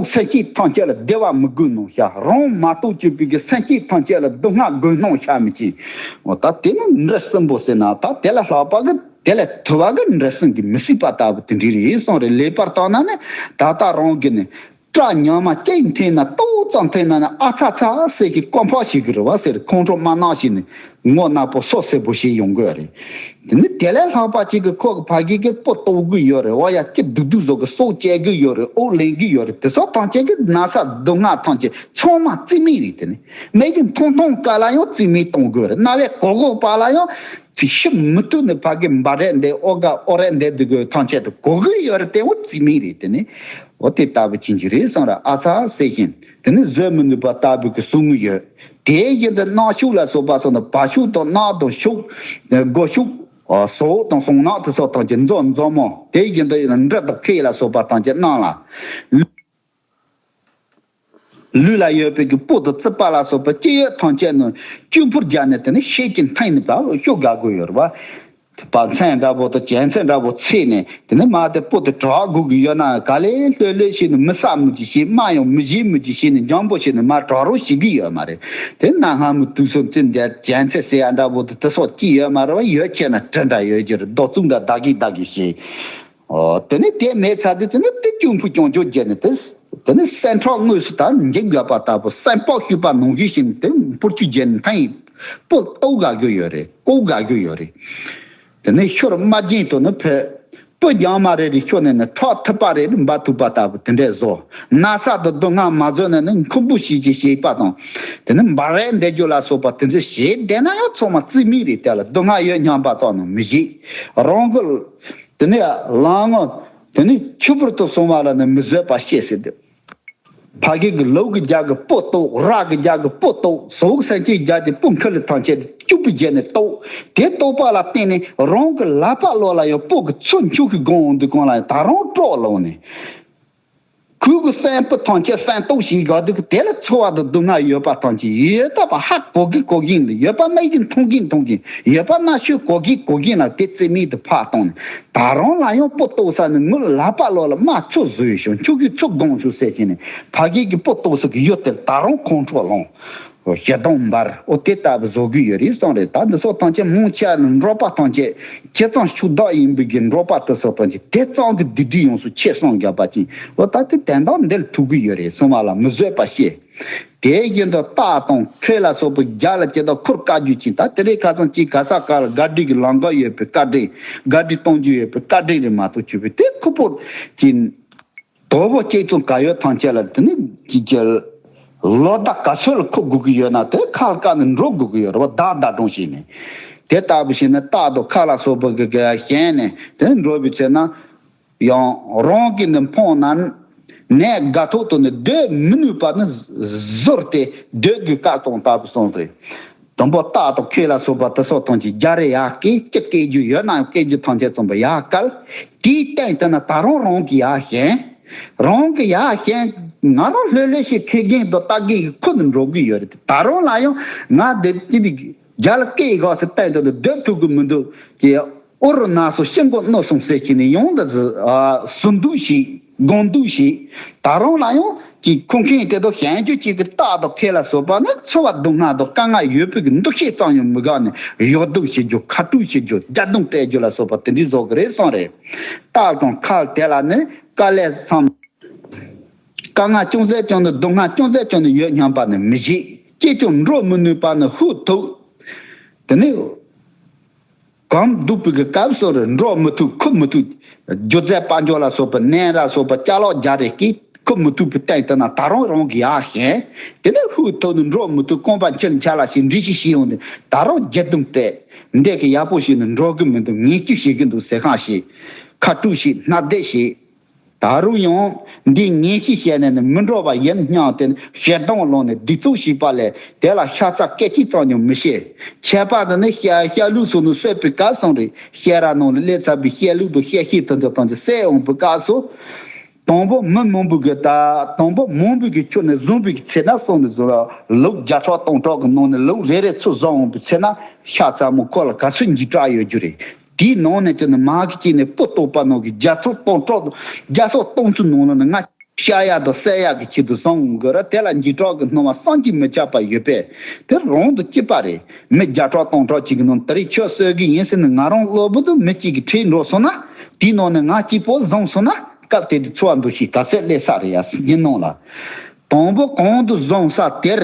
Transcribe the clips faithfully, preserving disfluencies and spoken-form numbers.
སེམས་ཅན་ཐམས་ཅད་ལ་བདེ་བ་མི་དགོས་སྣང་ཤ། རང་མ་གཏོགས་གཅིག་པུའི་གི་སེམས་ཅན་ཐམས་ཅད་ལ་སྡུག་བསྔལ་དགོས་སྣང་ཤ་མི་ཅན། འོ་ད་དེ་ནི་འདྲེ་གསུམ་པོ་ཟེར་ན་ད་དེ་ལས་ལྷག་པ་གི་དེ་ལས་ཐུ་བ་གི་འདྲེ་གསུམ་གྱིས་མི་སྲིད་པ་ལྟ་བུ་དེ་འདྲ་རེད་གསུངས་རེད། ལེགས་པར་བརྟགས་ན་ནི་ད་ལྟ་རང་གི་ནི་སྐྲ་ཉག་མ་གཅིག་འཐེན་ན་ཏོག་ཙམ་འཐེན་ན་ནི་ཨ་ཚ་ཚ་ཟེར་གི་སྐོམ་པ་ཞིག་གི་རེད་བ་ཟེར། ཁོང་ཁྲོ་མ་ནག་ཞིག་ནི་ངོ་ནག་པོ་སོ་སེར་པོ་ཞིག་ཡོང་གི་རེད། དེ་ནི་དེ་ལས་ལྷག་པ་ཅིག་གི་ཁོ་གི་ཕ་གི་གི་སྤུ་གཏོགས་གི་ཡོད་རེད། འོ་ཡ་སྐྱིད་སྡུག་སྡུག་བཟོ་གི་སྲོག་བཅད་གི་ཡོད་རེད། དབུགས་ལེན་གི་ཡོད་རེད། དེ་སོགས་ཐམས་ཅད་གི་ན་ཚ་སྡུག་བསྔལ་ཐམས་ཅད་ཚང་མ་རྩིས་མེད་རེད། དེ་ནི་མིག་གི་མཐོང་མཐོང་ཀ་ལ་ཡང་རྩིས་མེད་གཏོང་དགོས་རེད། རྣ་བའི་གོ་གོ་པ་ལ་ཡང་ཚིག་ཤི་མི་ཐུབ་ནི་ཕ་གི་འབའ་རེད་འདི་ཨོ་ག་ཨོ་རེད་འདི་འདི་གི་ཐམས་ཅད་དུ་གོ་གི་ཡོད་རེད། དེ་འོ་རྩིས་མེད་རེད། དེ་ནི་འོ་དེ་ལྟ་བུ་ཅན་གྱི་རེད་གསུངས་ར། ཨ་ཚ་ཟེར་བཞིན་དེ་ནི་བཟོད་མི་ནུས་པ་ལྟ་བུ་གི་གསུང་གི་ཡོད། དེ་བཞིན་དུ་རྣག་ཤུགས་ལ་སོགས་པ་སོགས་ནི་བ་ཤུགས་དང་རྣག་དང་ཤུགས་སྒོ་ཤུགས་ཟོག་དང་གསང་རྣག་དེ་སོགས་དང་གྱི་མཛོ་མཛོ་མོ། དེ་བཞིན་དུ་འབྲུ་དང་ཁལ་ལ་སོགས་པ་དང་གྱི་རྣག་ལ། ལུས་ལ་ཡོད་པའི་གི་སྤུ་དང་རྩི་པ་ལ་སོགས་པ་ཅི་ཡོད་ཐམས་ཅད་ནི་གཅུང་པུར་སྦྱར་ནས་དེ་ནི་ཤེད་ཀྱིས་འཐེན་ནས་པ་ཤོ་དགའ་དགོས་ཡོད་རེད་བ། བ་མཚན་འདྲ་པོ་དང་གྱེན་མཚན་འདྲ་པོ་ཚེས་ནས་དེ་ནི་མ་དེ་སྤུ་དེ་དྲག་དགོས་ཀྱི་ཡོད་ན་ག་ལེ་ལྷོད་ལྷོད་བྱས་ནས་མི་ཟ་མི་གི་བྱས། རྨ་ཡང་མི་བཞེས་མི་གི་བྱས་ནས་འཇམ་པོ་བྱས་ནས་མ་དྲག་རོགས་བྱེད་ཀྱི་ཡོད་མ་རེད། དེ་ན་སྔ་མོ་དུས་སུ་དེ་འདྲ་གྱེན་མཚན་ཟེར་ཡ་འདྲ་པོ་དེ་དེ་སོགས་ཅི་ཡོད་མ་རེད་བ། ཡོད་ཆེ་ན་གྲི་འདྲ་ཡོད་ཀྱི་རེད། རྡོ་བཙུགས་འདྲ་བདག་གིས་བདག་གིས་བྱས། ཨོ། དེ་ནས་དེ་མེད་ཚར་དུས་དེ་ནས་དེ་གཅུང་པུ་གཅུང་ཅོ་བརྒྱབ་ནས་དེ། དེ་ནས་སེམས་ཁྲག་དངོས་སུ་དག་འཇིག་དགོས་པ་ལྟ་བུ་སེམས་པགས་གཤིབས་པ་ནང་བཞིན་བྱས་ནས་དེ་སྤུར་ཆུ་བརྒྱབ་ནས་ཐང་ཡིན། སྤུ་གཏོགས་དགའ་རྒྱུ་ཡོད་རེད། བཀོག་དགའ་རྒྱུ་ཡོད་རེད། དེ་ནས་ཤུར་རྨ་རྒྱན་དུ་ནི་ཕེབས། སྤུ་རྒྱང་མ་རེ་རེ་ཤོར་ནས་ནི་ཁྲག་ཐིགས་པ་རེ་རེ་འབབ་ཐུབ་པ་ལྟ་བུ་དེ་འདྲས་བཟོ། ན་ཚ་དང་སྡུག་བསྔལ་མ་བཟོད་ནས་ནི་འཁུན་པོ་ཞིག་གིས་བྱེད་པ་དང་། དེ་ནས་འབར་རེ་འདེད་རྒྱུ་ལ་སོགས་པ་དེ་ཚོ་བྱེད་བསྡད་ན་ཡང་ཚང་མ་རྩིས་མེད་རེད། དེ་ལ་སྡུག་བསྔལ་ཡོད་སྙམ་པ་ཙམ་ནི་མི་བྱེད། རང་གི་དེ་ནས་ལང་ངོ་། དེ་ནས་ཆུ་བུར་དུ་སོང་བ་ལ་ནི་མི་བཟོད་པ་བཤད་ཟེར་དེ། ཕ་གི་གི་ལུག་གི་རྒྱབ་གི་སྤུ་གཏོགས། ར་གི་རྒྱབ་གི་སྤུ་གཏོགས། ཟོག་སེམས་ཅན་རྒྱབ་ཀྱི་སྤུ་འཁུར་ལ་ཐང་ཆད་དེ་གཅུང་པུ་བརྒྱབ་ནས་གཏོགས། དེ་གཏོགས་པ་ལ་བརྟེན་ནས་རང་གི་ལག་པ་ལོག་ལ་ཡང་སྤུ་གི་ཚུར་འཁྱུག་གི་སྒང་འོང་དུས་གང་ལ་ཡང་ད་རུང་སྲོག་ལོག་ནས། ཁོའི་གི་སེམས་པ་ཐམས་ཅད་སེམས་གཏོང་ཞིག་དགའ་སྡུག་གི་དེ་ལ་འཚེ་བ་དང་སྡུག་བསྔལ་ཡོད་པ་ཐམས་ཅད་ཡོད་ཐབས་ཧ་གོ་གི་གོ་གིན་ལ། ཡོད་པ་རྣ་ཡིས་མཐོང་གིན་མཐོང་གིན། ཡོད་པ་རྣ་ཤོས་གོ་གི་གོ་གིན་ལ་དེ་རྩིས་མེད་དུ་ཕར་བཏང་ནས། ད་རུང་ལ་ཡང་སྤུ་གཏོགས་ས་ནི་ངུ་ལག་པ་ལོག་ལ་རྨ་ཚུར་བཟོས་ཤོག་འཁྱུག་གི་ཚུར་སྒང་ཤོག་ཟེར་གྱིན་ནས་ཕ་གི་གི་སྤུ་གཏོགས་ས་གི་ཡུལ་དེར་ད་རུང་ཁོང་ཁྲོ་ལངས། ཞེ་སྡང་འབར། འོ་དེ་ལྟ་བུ་བཟོ་གི་ཡོད་རེད་གསུངས་རེད། ད་འདི་ཚོ་ཐམས་ཅད་མང་ཆེ་བ་ནི་འབྲོག་པ་ཐམས་ཅད་ཁྱེད་ཚང་ཤུགས་བདག་ཡིན་པའི་གི་འབྲོག་པ་དེ་ཚོ་ཐམས་ཅད་དེ་ཙམ་གི་སྡིག་སྒྲིབ་ཡོངས་སུ་ཆད་སོང་རྒྱག་པ་ཅིན། འོ་ད་དེ་དན་རྟགས་འདི་ལ་ཐུག་གི་ཡོད་རེད་གསུངས་པ་ལ་མི་བཟོད་པ་བཤད། དེ་བཞིན་དུ་སྟག་དང་ཁོས་ལ་སོགས་པའི་རྒྱ་ལ་ཇི་ལྟར་ཁུར་བཀའ་བརྒྱུད་ཅིང་། ད་དེ་རིང་ཁ་སང་ཅིག་ག་ས་ག་ལ་དགའ་སྒྲིག་གི་ལམ་ཁ་ཡོད་པའི་བཀའ་དྲིན། དགའ་སྒྲིག་གཏོང་རྒྱུ་ཡོད་པའི་བཀའ་དྲིན་རེད་མ་གཏོགས་ཆུ་བོའི་དེ་ཁུར་པོ་ཅིག་དོ་པོ་གཅིག་མཚུངས་ག་ཡོད་ཐམས་ཅད་ལ་དེ་ནི་ཅིག་ཅིག་ལོ་ཟླ་ག་ཚོད་ལ་ཁུར་དགོས་ཀྱི་ཡོད་ན་དེ་ཁ་ལ་བཀག་ནས་འགྲོ་དགོས་ཀྱི་ཡོད་རེད་བ། བདག་བདག་སྒྲུང་བྱས་ནས། དེ་ལྟ་བུ་བྱས་ནས་སྟག་དང་ཁོས་ལ་སོགས་པ་གི་གི་ཞེན་ནས་དེ་འགྲོ་བའི་ཚེ་ན། ཡང་རང་གི་ནི་འཕངས་ན་ནད་དགའ་ཐོག་ཏུ་ནི་སྡོད་མི་ནུས་པ་ནི་ཟུར་ཏེ་སྡོད་དགོས་བཀག་གཏོང་ལྟ་བུ་སོང་རེད། དང་པོ་སྟག་དང་ཁོས་ལ་སོགས་པ་དེ་སོགས་ཐམས་ཅད་རྒྱ་རེ་ཡར་བསྐྱལ། ཅི་བསྐྱལ་རྒྱུ་ཡོད་ན་ཡང་བསྐྱལ་རྒྱུ་ཐམས་ཅད་ཚང་པ་ཡར་བསྐལ། དེའི་སྟེང་དུ་ན་ད་རུང་རང་གི་ཡར་ཞེན། རང་གི་ཡར་ཞེན། ང་རང་ལྷོད་ལྷོད་ཞིག་ཁེ་རྒན་དང་སྟག་རྒན་གྱི་ཁུར་ནས་འགྲོ་གི་ཡོད་རེད། ད་རུང་ལ་ཡང་ང་དེ་ཅི་འདི་རྒྱ་ལ་བསྐྱལ་དགོས་སའི་སྟེང་དུ་ནི་སྡོད་ཐུབ་ཀྱི་མི་འདུག་ཅེས། ཨུ་རུ་ན་སོ་ཤི་མགོ་གནོན་སོང་ཟེར་གྱིན་ནས་ཡོང་འདི་ཟེར། ཨ་ཟུར་འདུག་ཞིག་སྒང་འདུག་ཞིག་ད་རུང་ལ་ཡང་གི་ཁུངས་མཁན་དེ་དག་གཞན་རྒྱུད་ཅིག་གི་སྟག་དང་ཁོས་ལ་སོགས་པ་ནི་འཚེ་བ་སྡུག་བསྔལ་དང་དཀའ་ངལ་ཡོད་པའི་གི་འདུ་ཤེས་ཙམ་ཡང་མི་དགག་ནས་གཡོ་སྡུག་བྱེད་རྒྱུ། ཁ་དཀྲུག་བྱེད་རྒྱུ། རྒྱ་རྡུང་སྤྲད་རྒྱུ་ལ་སོགས་པ་དེ་འདྲའི་བཟོ་གི་རེད་གསུངས་རེད། སྟག་དང་ཁོས་དེ་ལ་ནི་དཀའ་ལས་བསམ། དཀའ་ངལ་ཅུང་ཟད་ཀྱང་ནི་སྡུག་བསྔལ་ཅུང་ཟད་ཀྱང་ནི་ཡོད་སྙམ་པ་ནི་མི་བྱེད། ཅིས་ཀྱང་འགྲོ་མི་ནུས་པ་ནི་ཧུད་ཐུབ། དེ་ནི། གང་འདུག་པའི་གི་སྐབས་སུ་རེ་འགྲོ་མི་ཐུབ་ཁུར་མི་ཐུབ། རྒྱུ་རྫས་དཔལ་འབྱོར་ལ་སོགས་པའི་ནད་ལ་སོགས་པ་ཅ་ལག་རྒྱ་རེ་སྐྱེས་ཁུར་མི་ཐུབ་པའི་སྟེང་དུ་ན་ད་རུང་རང་གི་ཡར་ཞེན། དེ་ནས་ཧུད་ཐུབ་ནས་འགྲོ་མི་ཐུབ། རྐང་པ་འཁྱེར་འཁྱེར་ལ་ཞིག་འདྲི་ཞིག་ཞིག་ཡོང་དུས་ད་རུང་རྒྱ་རྡུང་སྤྲད། འདི་གི་ཡག་པོ་ཞིག་ནི་འགྲོ་གི་མི་འདུག་ངན་སྐྱུག་བྱེད་ཀྱི་འདུག་ཟེར་ཁ་ཞིག་ཁ་དཀྲུག་ཞིག་སྣ་བརྡེག་ཞིག་ད་རུང་ཡང་འདི་ངན་ཤེས་བཤད་ནས་ནི་མི་འགྲོ་བ་ཡིན་སྙམ་སྟེ་ཞེ་སྡང་ལངས་ནས་སྡིགས་ཚོགས་བྱས་པ་ལས་དེ་ལ་ཤ་ཚ་སྐད་ཅིག་ཙམ་ཡང་མི་བཤད། ཁྱད་པར་དུ་ནི་ཤ་ཤ་ལུག་སོགས་ནི་གསོད་པའི་སྐབས་སོང་རེད། བཤས་ར་ནང་ལ་སླེབས་ཚར་བའི་བཤས་ལུག་དང་བཤས་ཤིང་དེ་ཚོ་ཐམས་ཅད་བསད་འོང་པའི་སྐབས་སུ། དང་པོ་མི་མང་པོ་གི་ད་དང་པོ་མང་པོ་གི་ཁྱོན་ནས་བཟུང་བའི་གི་ཚེ་ན་སོང་ནས་བཟུང་ལ་ལུག་བརྒྱ་ཕྲག་སྟོང་ཕྲག་གི་ནང་ནས་ལུག་རེ་རེ་ཚུར་བཟུང་འོང་པའི་ཚེ་ན་ཤ་ཚ་མོ་ཁོ་ལ་ག་ཚོད་འཇིགས་སྐྲག་ཡོད་རྒྱུ་རེད། དེའི་ནང་ནས་དེ་ནི་མ་གི་གཅིག་ནས་སྤུ་གཏོགས་པ་ནང་གི་བརྒྱ་ཕྲག་སྟོང་ཕྲག་བརྒྱ་ཕྲག་སྟོང་ཚོའི་ནང་ལ་ནི་ང་ བཤགས་ཡག་དང་བསལ་ཡག་གི་ཆེད་དུ་བཟུང་དགོས་ར། དེ་ལ་འཇིགས་སྐྲག་གི་སྣང་བ་བསམ་གྱིས་མི་ཁྱབ་པ་ཡོད་པས་དེ་རང་དུ་སྐྱིད་པ་རེད། མི་བརྒྱ་ཕྲག་སྟོང་ཕྲག་ཅིག་གི་ནང་དེ་རིང་ཁྱོད་གསོད་གི་ཡིན་ཟེར་ནས་ང་རང་གློ་བུར་དུ་མི་གཅིག་གིས་ཁྲིད་འགྲོ་སོང་ན། དེའི་ནང་ནས་ང་གཅིག་པོ་བཟུང་སོང་ན་སྐབས་དེ་དུས་འཚོ་བ་འདུ་ཤེས་ག་ཚོད་སླེབས་ས་རེད་ཡ། ཉིན་ནང་ལ། དང་པོ་གང་དུ་བཟུང་ས་དེར།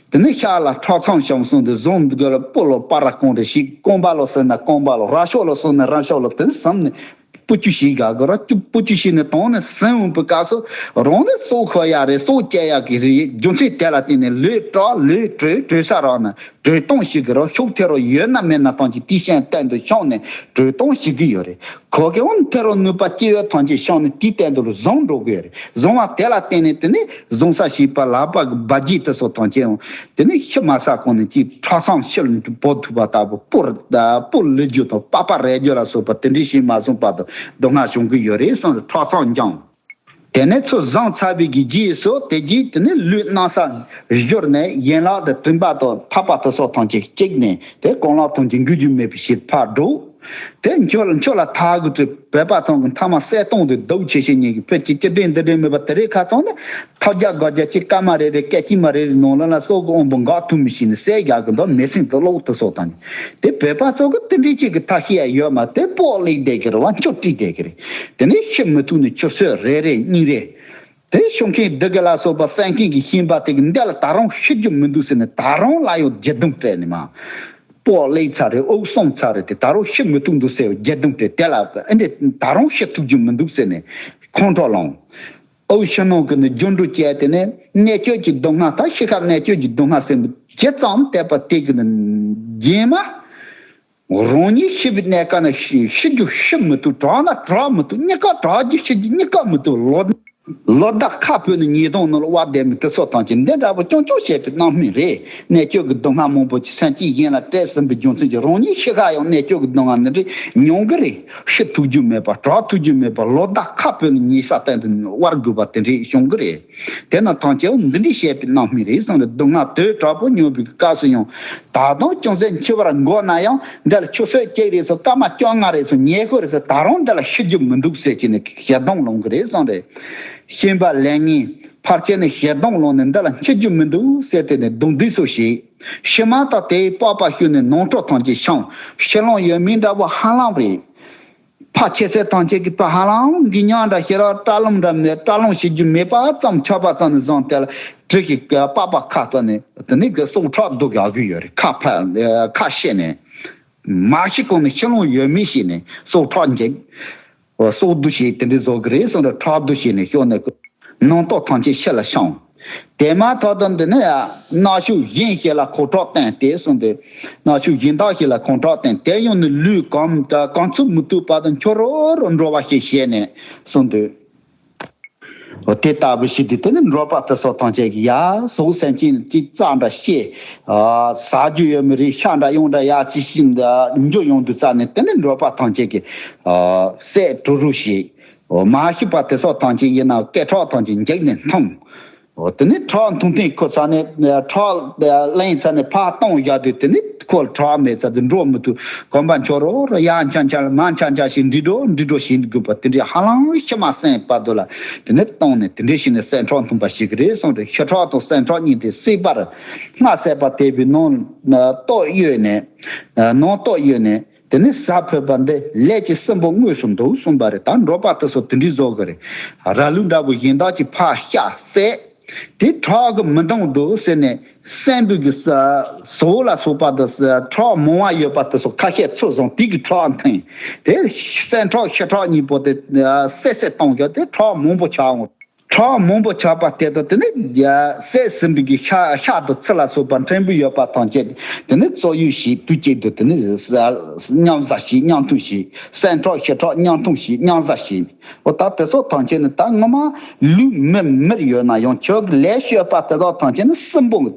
དེ་ནས་ཤག་ལ་ཁྲག་ཚང་བཤམས་སོང་དུ་བཟུང་དགོས་ལ། སྤུ་ལོ་པ་ར་གང་རེ་ཞིག་རྐང་པ་ལོ་ཟེར་ན་རྐང་པ་ལོ། ར་ཤོག་ལོ་ཟེར་ན་ར་ཤོག་ལོ། དེ་ཟམ་ནས་སྤུ་ཆུ་ཞིག་ག་གོ་ར། སྤུ་ཆུ་ཞིག་ནས་དང་ནས་ཟིན་འོང་པའི་སྐབས་སུ་རང་ནས་སྲོག་ཤོར་ཡ་རེད། སྲོག་སྐྱེལ་ཡ་གི་རེད། རྒྱུ་མཚན་དེ་ལ་བརྟེན་ནས་ལུས་དྲག་ལུས་བྲོས་བྲོས་ས་རག་ན་བྲོས་སྟངས་ཤིག་གི་རོ། ཤུགས་ཐེ་རོ་ཡོད་ན་མེད་ན་ཐམས་ཅད་དེའི་ཤན་སྟེང་དུ་ཤོང་ནས་བྲོས་སྟངས་ཤིག་གི་ཡོད་རེད། ཁོ་གི་འོན་ཐེ་རོ་ནུས་པ་སྐྱེ་བོའི་ཐམས་ཅད་ཤོང་ནས་དེའི་སྟེང་དུ་ལ་བཟུང་འགྲོ་དགོས་རེད། བཟུང་བ་དེ་ལ་བརྟེན་ནས་དེ་ནས་བཟུང་ས་ཞིག་པ་ལག་པ་གི་སྦ་རྗེས་དེ་སོགས་ཐམས་ཅད་འོང་། དེ་ནས་ཤི་མ་ས་གོང་ནས་ཅིག་ཁྲག་ཚང་ཤི་ལ་བོ་ཐུབ་པ་ལྟ་བུ་སྤུ་སྤུ་ལུ་རྒྱུ་དང་པགས་པ་རལ་རྒྱུ་ལ་སོགས་པ་དེ་འདྲའི་ཞིག་མ་བཟུང་བར་དུ་སྡུག་བསྔལ་བྱུང་གི་ཡོད་རེད་གསུངས་རེད། ཁྲག་ཚང་འགྱངས། དེ་ནས་ཚུར་བཟུང་ཚར་བའི་གི་རྗེས་སུ་དེ་རྗེས་དེ་ནས་ལུས་གནམ་ས་བཞུར་ནས་ཡན་ལག་དང་མགྲིན་པ་དང་ཐག་པ་དེ་སོགས་ཐམས་ཅད་གཅིག་ནས་དེ་རྐང་ལག་ཐམས་ཅད་འགུལ་རྒྱུ་མེད་པའི་ཞིག་ཕར་འགྲོ། དེ་འཁྱོག་ལ་འཁྱོག་ལ་ཐག་གི་བྲིས་བོད་པ་ཚང་གི་མཐའ་མ་གསལ་སྟོང་དུ་སྡུག་ཆེ་ཤེས་ཉིད་ཀྱི་བོད་ཀྱི་སྤྱི་སྒྲིག་འདི་སྒྲིག་མེད་པ་དེ་རིགས་ཁ་ཚང་ནས་ཐབས་རྒྱ་དགའ་རྒྱ་ཅིག་སྐར་མ་རེ་རེ་སྐད་ཅིག་མ་རེ་རེ་ནང་ལ་ལ་སྲོག་གི་དབང་པོ་འགག་ཐུབ་མི་ཤེས་ནས་བསད་རྒྱག་གི་འདུག་མེ་སྲིན་དུ་གློག་དེ་སོགས་དང་ནི་དེ་བོད་པ་ཚོ་གི་དེ་འདྲའི་ཅིག་གི་ཐབས་ཤེས་ཡ་ཡོད་མ་དེ་སྤོག་ལེགས་བསྡད་ཀྱི་རེད་བ། འཁྱོག་བྲིས་བསྡད་ཀྱི་རེད། དེ་ནས་ཤི་མི་ཐུབ་ནས་ཆུ་ཚོད་རེ་རེ་གཉིས་རེ། དེ་ཤོང་མཁན་འདི་ག་ལ་སོགས་པ་གསན་མཁན་གྱི་ཤེས་པ་དེ་གི་འདི་ལ་ད་རུང་ཤི་རྒྱུ་མི་འདུག་ཟེར་ནས་ད་རུང་ལ་ཡང་བརྒྱུད་རྡུང་སྤྲད་ནས་མ། སྤོག་ལེགས་ཚར་རེད། དབུགས་སོང་ཚར་རེད། དེ་ད་རུང་ཤི་མི་ཐུབ་འདུག་ཟེར་བརྒྱུད་རྡུང་སྤྲད། དེ་ལ་ཨེ་འདི་ད་རུང་ཤི་ཐུབ་རྒྱུ་མི་འདུག་ཟེར་ནས་ཁོང་ཁྲོ་ལངས། ཨོ་ཕྱི་ནང་གི་ནི་རྒྱུ་འགྲོ་བཅས་དེ་ནས་གནད་སྐྱོན་གྱི་སྡུག་བསྔལ་དང་ཤི་ཁ་གནད་སྐྱོན་གྱི་སྡུག་བསྔལ་སེམས་ཇི་ཙམ་བལྟས་པ་དེ་གི་ནི་རྗེས་མ། རང་ཉིད་ཤི་བའི་གནས་སྐབས་ན་ཤི་ཤི་རྒྱུ་ཤི་མི་ཐུབ། དྲག་ན་དྲག་མི་ཐུབ། གཉིས་ཀ་དྲག་རྒྱུ་ཤི་རྒྱུ་གཉིས་ཀ་མི་ཐུབ། ལོ་ལོ་ཟླ་ཁ་ཕུད་ནས་ཉལ་སྟངས་ནང་ལ་དབའ་བསྡད་མི་དེ་ཚོ་ཐམས་ཅད་འདི་འདྲ་པོ་རྐྱང་རྐྱང་བཤད་པའི་རྣམ་སྨིན་རེད། གནད་སྐྱོན་གྱི་སྡུག་བསྔལ་མང་པོ་ཅིག་སེམས་ཅན་གཞན་ལ་སྤྲད་ཟིན་པའི་རྒྱུ་མཚན་གྱིས་རང་ཉིད་ཤི་ཁ་ཡང་གནད་སྐྱོན་གྱི་སྡུག་བསྔལ་འདི་འདྲའི་མྱོང་གི་རེད། ཤི་ཐུབ་རྒྱུ་མེད་པ་དྲག་ཐུབ་རྒྱུ་མེད་པ་ལོ་ཟླ་ཁ་ཕུད་ནས་ཉལ་ས་སྟེང་དུ་དབའ་དགོས་པ་དེ་འདྲའི་བྱུང་གི་རེད། དེ་ན་ཐམས་ཅད་འདི་འདྲའི་བཤད་པའི་རྣམ་སྨིན་རེད་གསུངས་ཏེ། སྡུག་བསྔལ་དོས་དྲག་པོ་མྱོང་བའི་སྐབས་སུ་ཡང་ད་དུང་ཅུང་ཟད་འཆི་བར་འགོར་ན་ཡང་འདི་ལ་ཆུ་ཚོད་གཅིག་རེད་སོ། སྐར་མ་བཅོ་ལྔ་རེད་སོ། ཉལ་ཤོག་རེད་སོ། ད་རུང་འདི་ལ་ཤི་རྒྱུ་མི་འདུག་ཟེར་གྱི་ནས་ཞེ་སྡང་ལངས་གི་རེད་གསུངས་རེད། ཤེས་པ་ལས་ངན་ཕར་ཆེར་ནས་ཞེ་སྡང་ལངས་ནས་འདི་ལ་འཆི་རྒྱུ་མི་འདུག་ཟེར་ཏེ་ནས་རྡུང་རྡེག་སོ་བྱས། ཕྱི་མ་དག་དེའི་པགས་པ་བཤུས་ནས་ནང་ཁྲོ་ཐམས་ཅད་བཤམས། ཕྱི་ལོང་ཡོད་མིན་འདྲ་བོ་ཧ་ལམ་རེད། ཕ་ཆེ་སའི་ཐང་ཆེན་གྱི་ཕ་ཧ་ལམ་གྱི་ཉང་འདྲ་ཤེས་ར་སྐྲ་ལོང་འདྲ་མེད། སྐྲ་ལོང་བྱེད་རྒྱུ་མེད་པ་ཙམ་ཆགས་པ་ཙམ་ནས་བཟུང་སྟེ་ལ་གྲི་གི་པགས་པ་ཁ་གཏོར་ནས་དེ་ནས་གི་སྲོག་ཁྲག་བདུག་ཡག་གི་ཡོད་རེད། ཁ་ཕ་ཁ་བཤད་ནས་མ་ཤི་གོང་ནས་ཕྱི་ལོང་ཡོད་མེད་བྱས་ནས་སྲོག་ཁྲག་འཇིབ། སྲོག་བདུ་བྱས་དེ་འདྲའི་བཟོ་གི་རེད་གསུངས་ར། ཁྲག་བདུ་བྱས་ནས་ཤོར་ནས་ནང་ཐོག་ཐང་ཆེན་ཕྱི་ལ་བཤམས། དེ་མ་ཐག་ཏུ་འདི་ནས་ཡ་སྣ་ཤུགས་གཞན་ཞིག་ལ་ཁོང་ཁྲོ་བསྟན་ཏེ་གསུངས་ཏེ། སྣ་ཤུགས་གཞན་དག་ཞིག་ལ་ཁོང་ཁྲོ་བསྟན་དེ་ཡང་ནི་ལུས་གང་གང་ཚུགས་མི་ཐུབ་བར་དུ་འཁྱོག་རོ་རོ་འགྲོ་བ་ཞིག་བྱས་ནས་གསུངས་ཏེ། འོ་དེ་ལྟ་བུ་ཞིག་དུས་དེ་ནི་འབྲོག་པ་དེ་ཚོ་ཐམས་ཅད་ཀྱིས་ཡ་ཟོག་སེམས་ཅན་གཅིག་རྩྭ་འདྲ་བཤད། ཟ་རྒྱུ་ཡོད་མི་རིགས་ཤ་འདྲ་ཡོང་འདྲ་ཡ་ཅི་ཞིག་འགྱོ་ཡོང་དུས་ཙ་ནས་དེ་ནི་འབྲོག་པ་ཐམས་ཅད་ཀྱིས་བསད་གྲུ་རུ་བྱས། འོ་མ་ཤི་བ་དེ་ཚོ་ཐམས་ཅད་ཡིན་ན་སྐད་ཁྲག་ཐམས་ཅད་འཇིག་ནས་འཐུང་། འོ་དེ་ནས་ཁྲག་འཐུང་སྟེང་ཁོ་ཚ་ནས་ཁྲག་ལེན་ཚ་ནས་ཕར་གཏོང་བཞག་དུས་དེ་ནས་ཁོ་ཁྲག་མེད་ཚ་དུས་འགྲོ་མི་ཐུབ། གོམ་པ་འཁྱོག་རོག་རོག་ཡ་འཆམ་འཆམ་མ་འཆམ་འཆམ་ཞིག་འདྲི་འགྲོ་འདྲི་འགྲོ་ཞིག་དགོས་པ་དེ་འདྲའི་ཧ་ལམ་ཤི་མ་གསོན་བར་དུ་ལ་དེ་ནས་གཏོང་ནས་དེ་འདྲའི་ཞིག་ནས་གསད་ཁྲག་འཐུང་པ་ཞིག་རེད་གསུངས་རེད། ཤི་ཁྲག་དང་གསད་ཁྲག་གཉིས་དེ་བསྲེགས་པར་སྔ་བསད་པ་དེ་བས་ནང་ལྟོ་གཡོས་ནས་ནང་ལྟོ་གཡོས་ནས། དེ་ནས་ཟ་ཕོད་པ་འདི་ལས་ཀྱི་སྲིན་པོ་དངོས་སུ་འདུག་གསུངས་པ་རེད། ད་འབྲོག་པ་དེ་ཚོ་དེ་འདྲའི་བཟོ་གི་རེད། ར་ལུག་འདྲ་བོ་གཞན་དག་ཅིག་ཕར་བཤགས་བསད། དེ་ཁྲག་གིས་མི་འདང་འདུག་ཟེར་ནས་གསོན་པོ་གི་ཟོ་ལ་སོགས་པ་དེ་ཁྲག་མང་བ་ཡོད་པ་དེ་ཚོ་ཁ་ཤས་ཚུར་བཟུང་དེ་གི་ཁྲག་འཐེན། དེ་གསད་ཁྲག་ཤི་ཁྲག་གཉིས་པོ་དེ་བསད་བསད་བཏང་རྒྱུ་དེ་ཁྲག་མང་པོ་ཆགས་འོང་། ཁྲག་མང་པོ་ཆགས་པ་དེ་དང་དེ་ནས་བསད་ཟིན་པའི་གི་ཤ་ཤ་དང་ཚི་ལ་སོགས་པ་ཕྲན་བུ་ཡོད་པ་ཐམས་ཅད་དེ་ནས་བཙོ་གཡུག་བྱས་དུས་གཅིག་ཏུ་དེ་ནས་མཉམ་བཟའ་བྱས་མཉམ་འཐུང་བྱས། གསད་ཁྲག་ཤི་ཁྲག་མཉམ་འཐུང་བྱས་མཉམ་བཟའ་བྱས། འོ་ད་དེ་ཚོ་ཐམས་ཅད་ནི་ད་ངོ་མ་ལུས་མི་མིར་ཡོད་ན་ཡང་ཁྱོད་ཀྱི་ལས་བྱས་པ་དེ་དག་ཐམས་ཅད་ནི་སྲིན་པོ།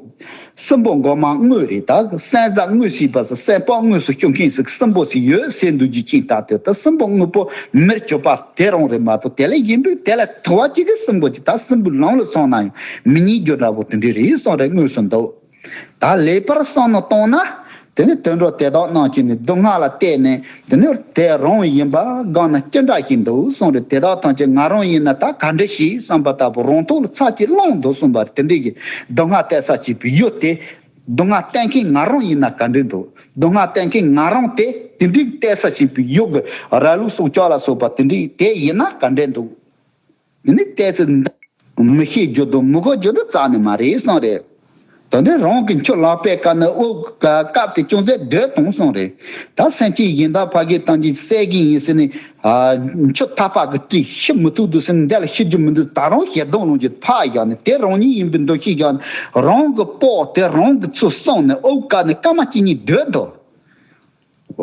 སྲིན་པོ་མགོ་མ་དངོས་རེད། ད་གསད་བཟའ་དངོས་ཟེར་བ་ཟེར་གསད་པ་དངོས་སུ་སྐྱོབ་མཁན་ཟེར་སྲིན་པོ་ཟེར་ཡོད་ཟེར་འདུག་རྒྱུ་ཅིག་ལྟ་དེ་ད་སྲིན་པོ་དངོས་པོ་མིར་གྱུར་པ་དེ་རང་རེད་མ་གཏོགས་དེ་ལས་གཞན་པའི་དེ་ལས་ཐུ་བ་གཅིག་གི་སྲིན་པོ་ཅིག་ད་སྲིན་པོའི་ལམ་ལ་སོང་ན་ཡང་མི་རྙེད་རྒྱུ་འདྲ་བོ་དེ་འདྲ་རེད་གསུངས་རེད་དངོས་སུ་འདུག་ད་ལེགས་པར་བསམ་བློ་བཏང་ན། དེ་ནས་དུད་འགྲོ་དེ་དག་རྣམས་ཀྱིས་ནི་སྡུག་བསྔལ་ལ་བལྟས་ནས། དེ་ནས་དེ་རང་ཡིན་པ་དགག་ན་ཅི་འདྲ་ཞིག་འདུག་གསུངས་རེད། དེ་དག་ཐམས་ཅད་ང་རང་ཡིན་ན་ད་ག་འདྲ་ཞིག་བསམ་པ་ལྟ་བུ། རང་ཐོག་ལ་ཚར་གཅིག་བླངས་འདུག་གསུངས་པ། དེ་འདྲའི་གི་སྡུག་བསྔལ་བལྟས་ས་བྱེད་པའི་ཡུལ་དེ། སྡུག་བསྔལ་བལྟས་མཁན་ང་རང་ཡིན་ན་ག་འདྲ་འདུག་སྡུག་བསྔལ་བལྟས་མཁན་ང་རང་དེ་དེ་འདྲའི་བལྟས་ས་བྱེད་པའི་ཡུལ་གྱི་ར་ལུག་སྲོག་ཆགས་ལ་སོགས་པ་དེ་འདྲའི་དེ་ཡིན་ན་ག་འདྲ་འདུག་དེ་ནི་བལྟས་ཚེ་མི་ཤེས་རྒྱུ་དང་མི་གོ་རྒྱུ་དེ་རྩ་ནས་མ་རེད་གསུངས་རེད། ད་ནི་རང་གི་འཁྱུ་ལག་པའི་ཀ་ནས་དབུགས་བཀབ་སྟེ་ཅུང་ཟད་སྡོད་དང་གསུངས་རེད། ད་སེམས་ཅན་གཞན་དག་ཕ་གི་བཏང་གི་བསད་གི་ཡིན་ཟེར་ནས། ཨ། འཁྱུ་ཐག་པ་གི་དཀྲིས་ཤི་མི་ཐུབ་འདུག་ཟེར་ནས་འདི་ལ་ཤི་རྒྱུ་མི་འདུག་ད་རུང་ཞེ་སྡང་ལོངས་ཀྱི་ཕར་བཞག་ནས། དེ་རང་ཉིད་ཡིན་པའི་འདུ་ཤེས་བཞག་ནས། རང་གི་སྤོགས་དེ་རང་གི་ཚུར་སོང་ནས་དབུགས་བཀབ་ནས་སྐར་མ་གཅིག་གཉིས་སྡོད་དོ།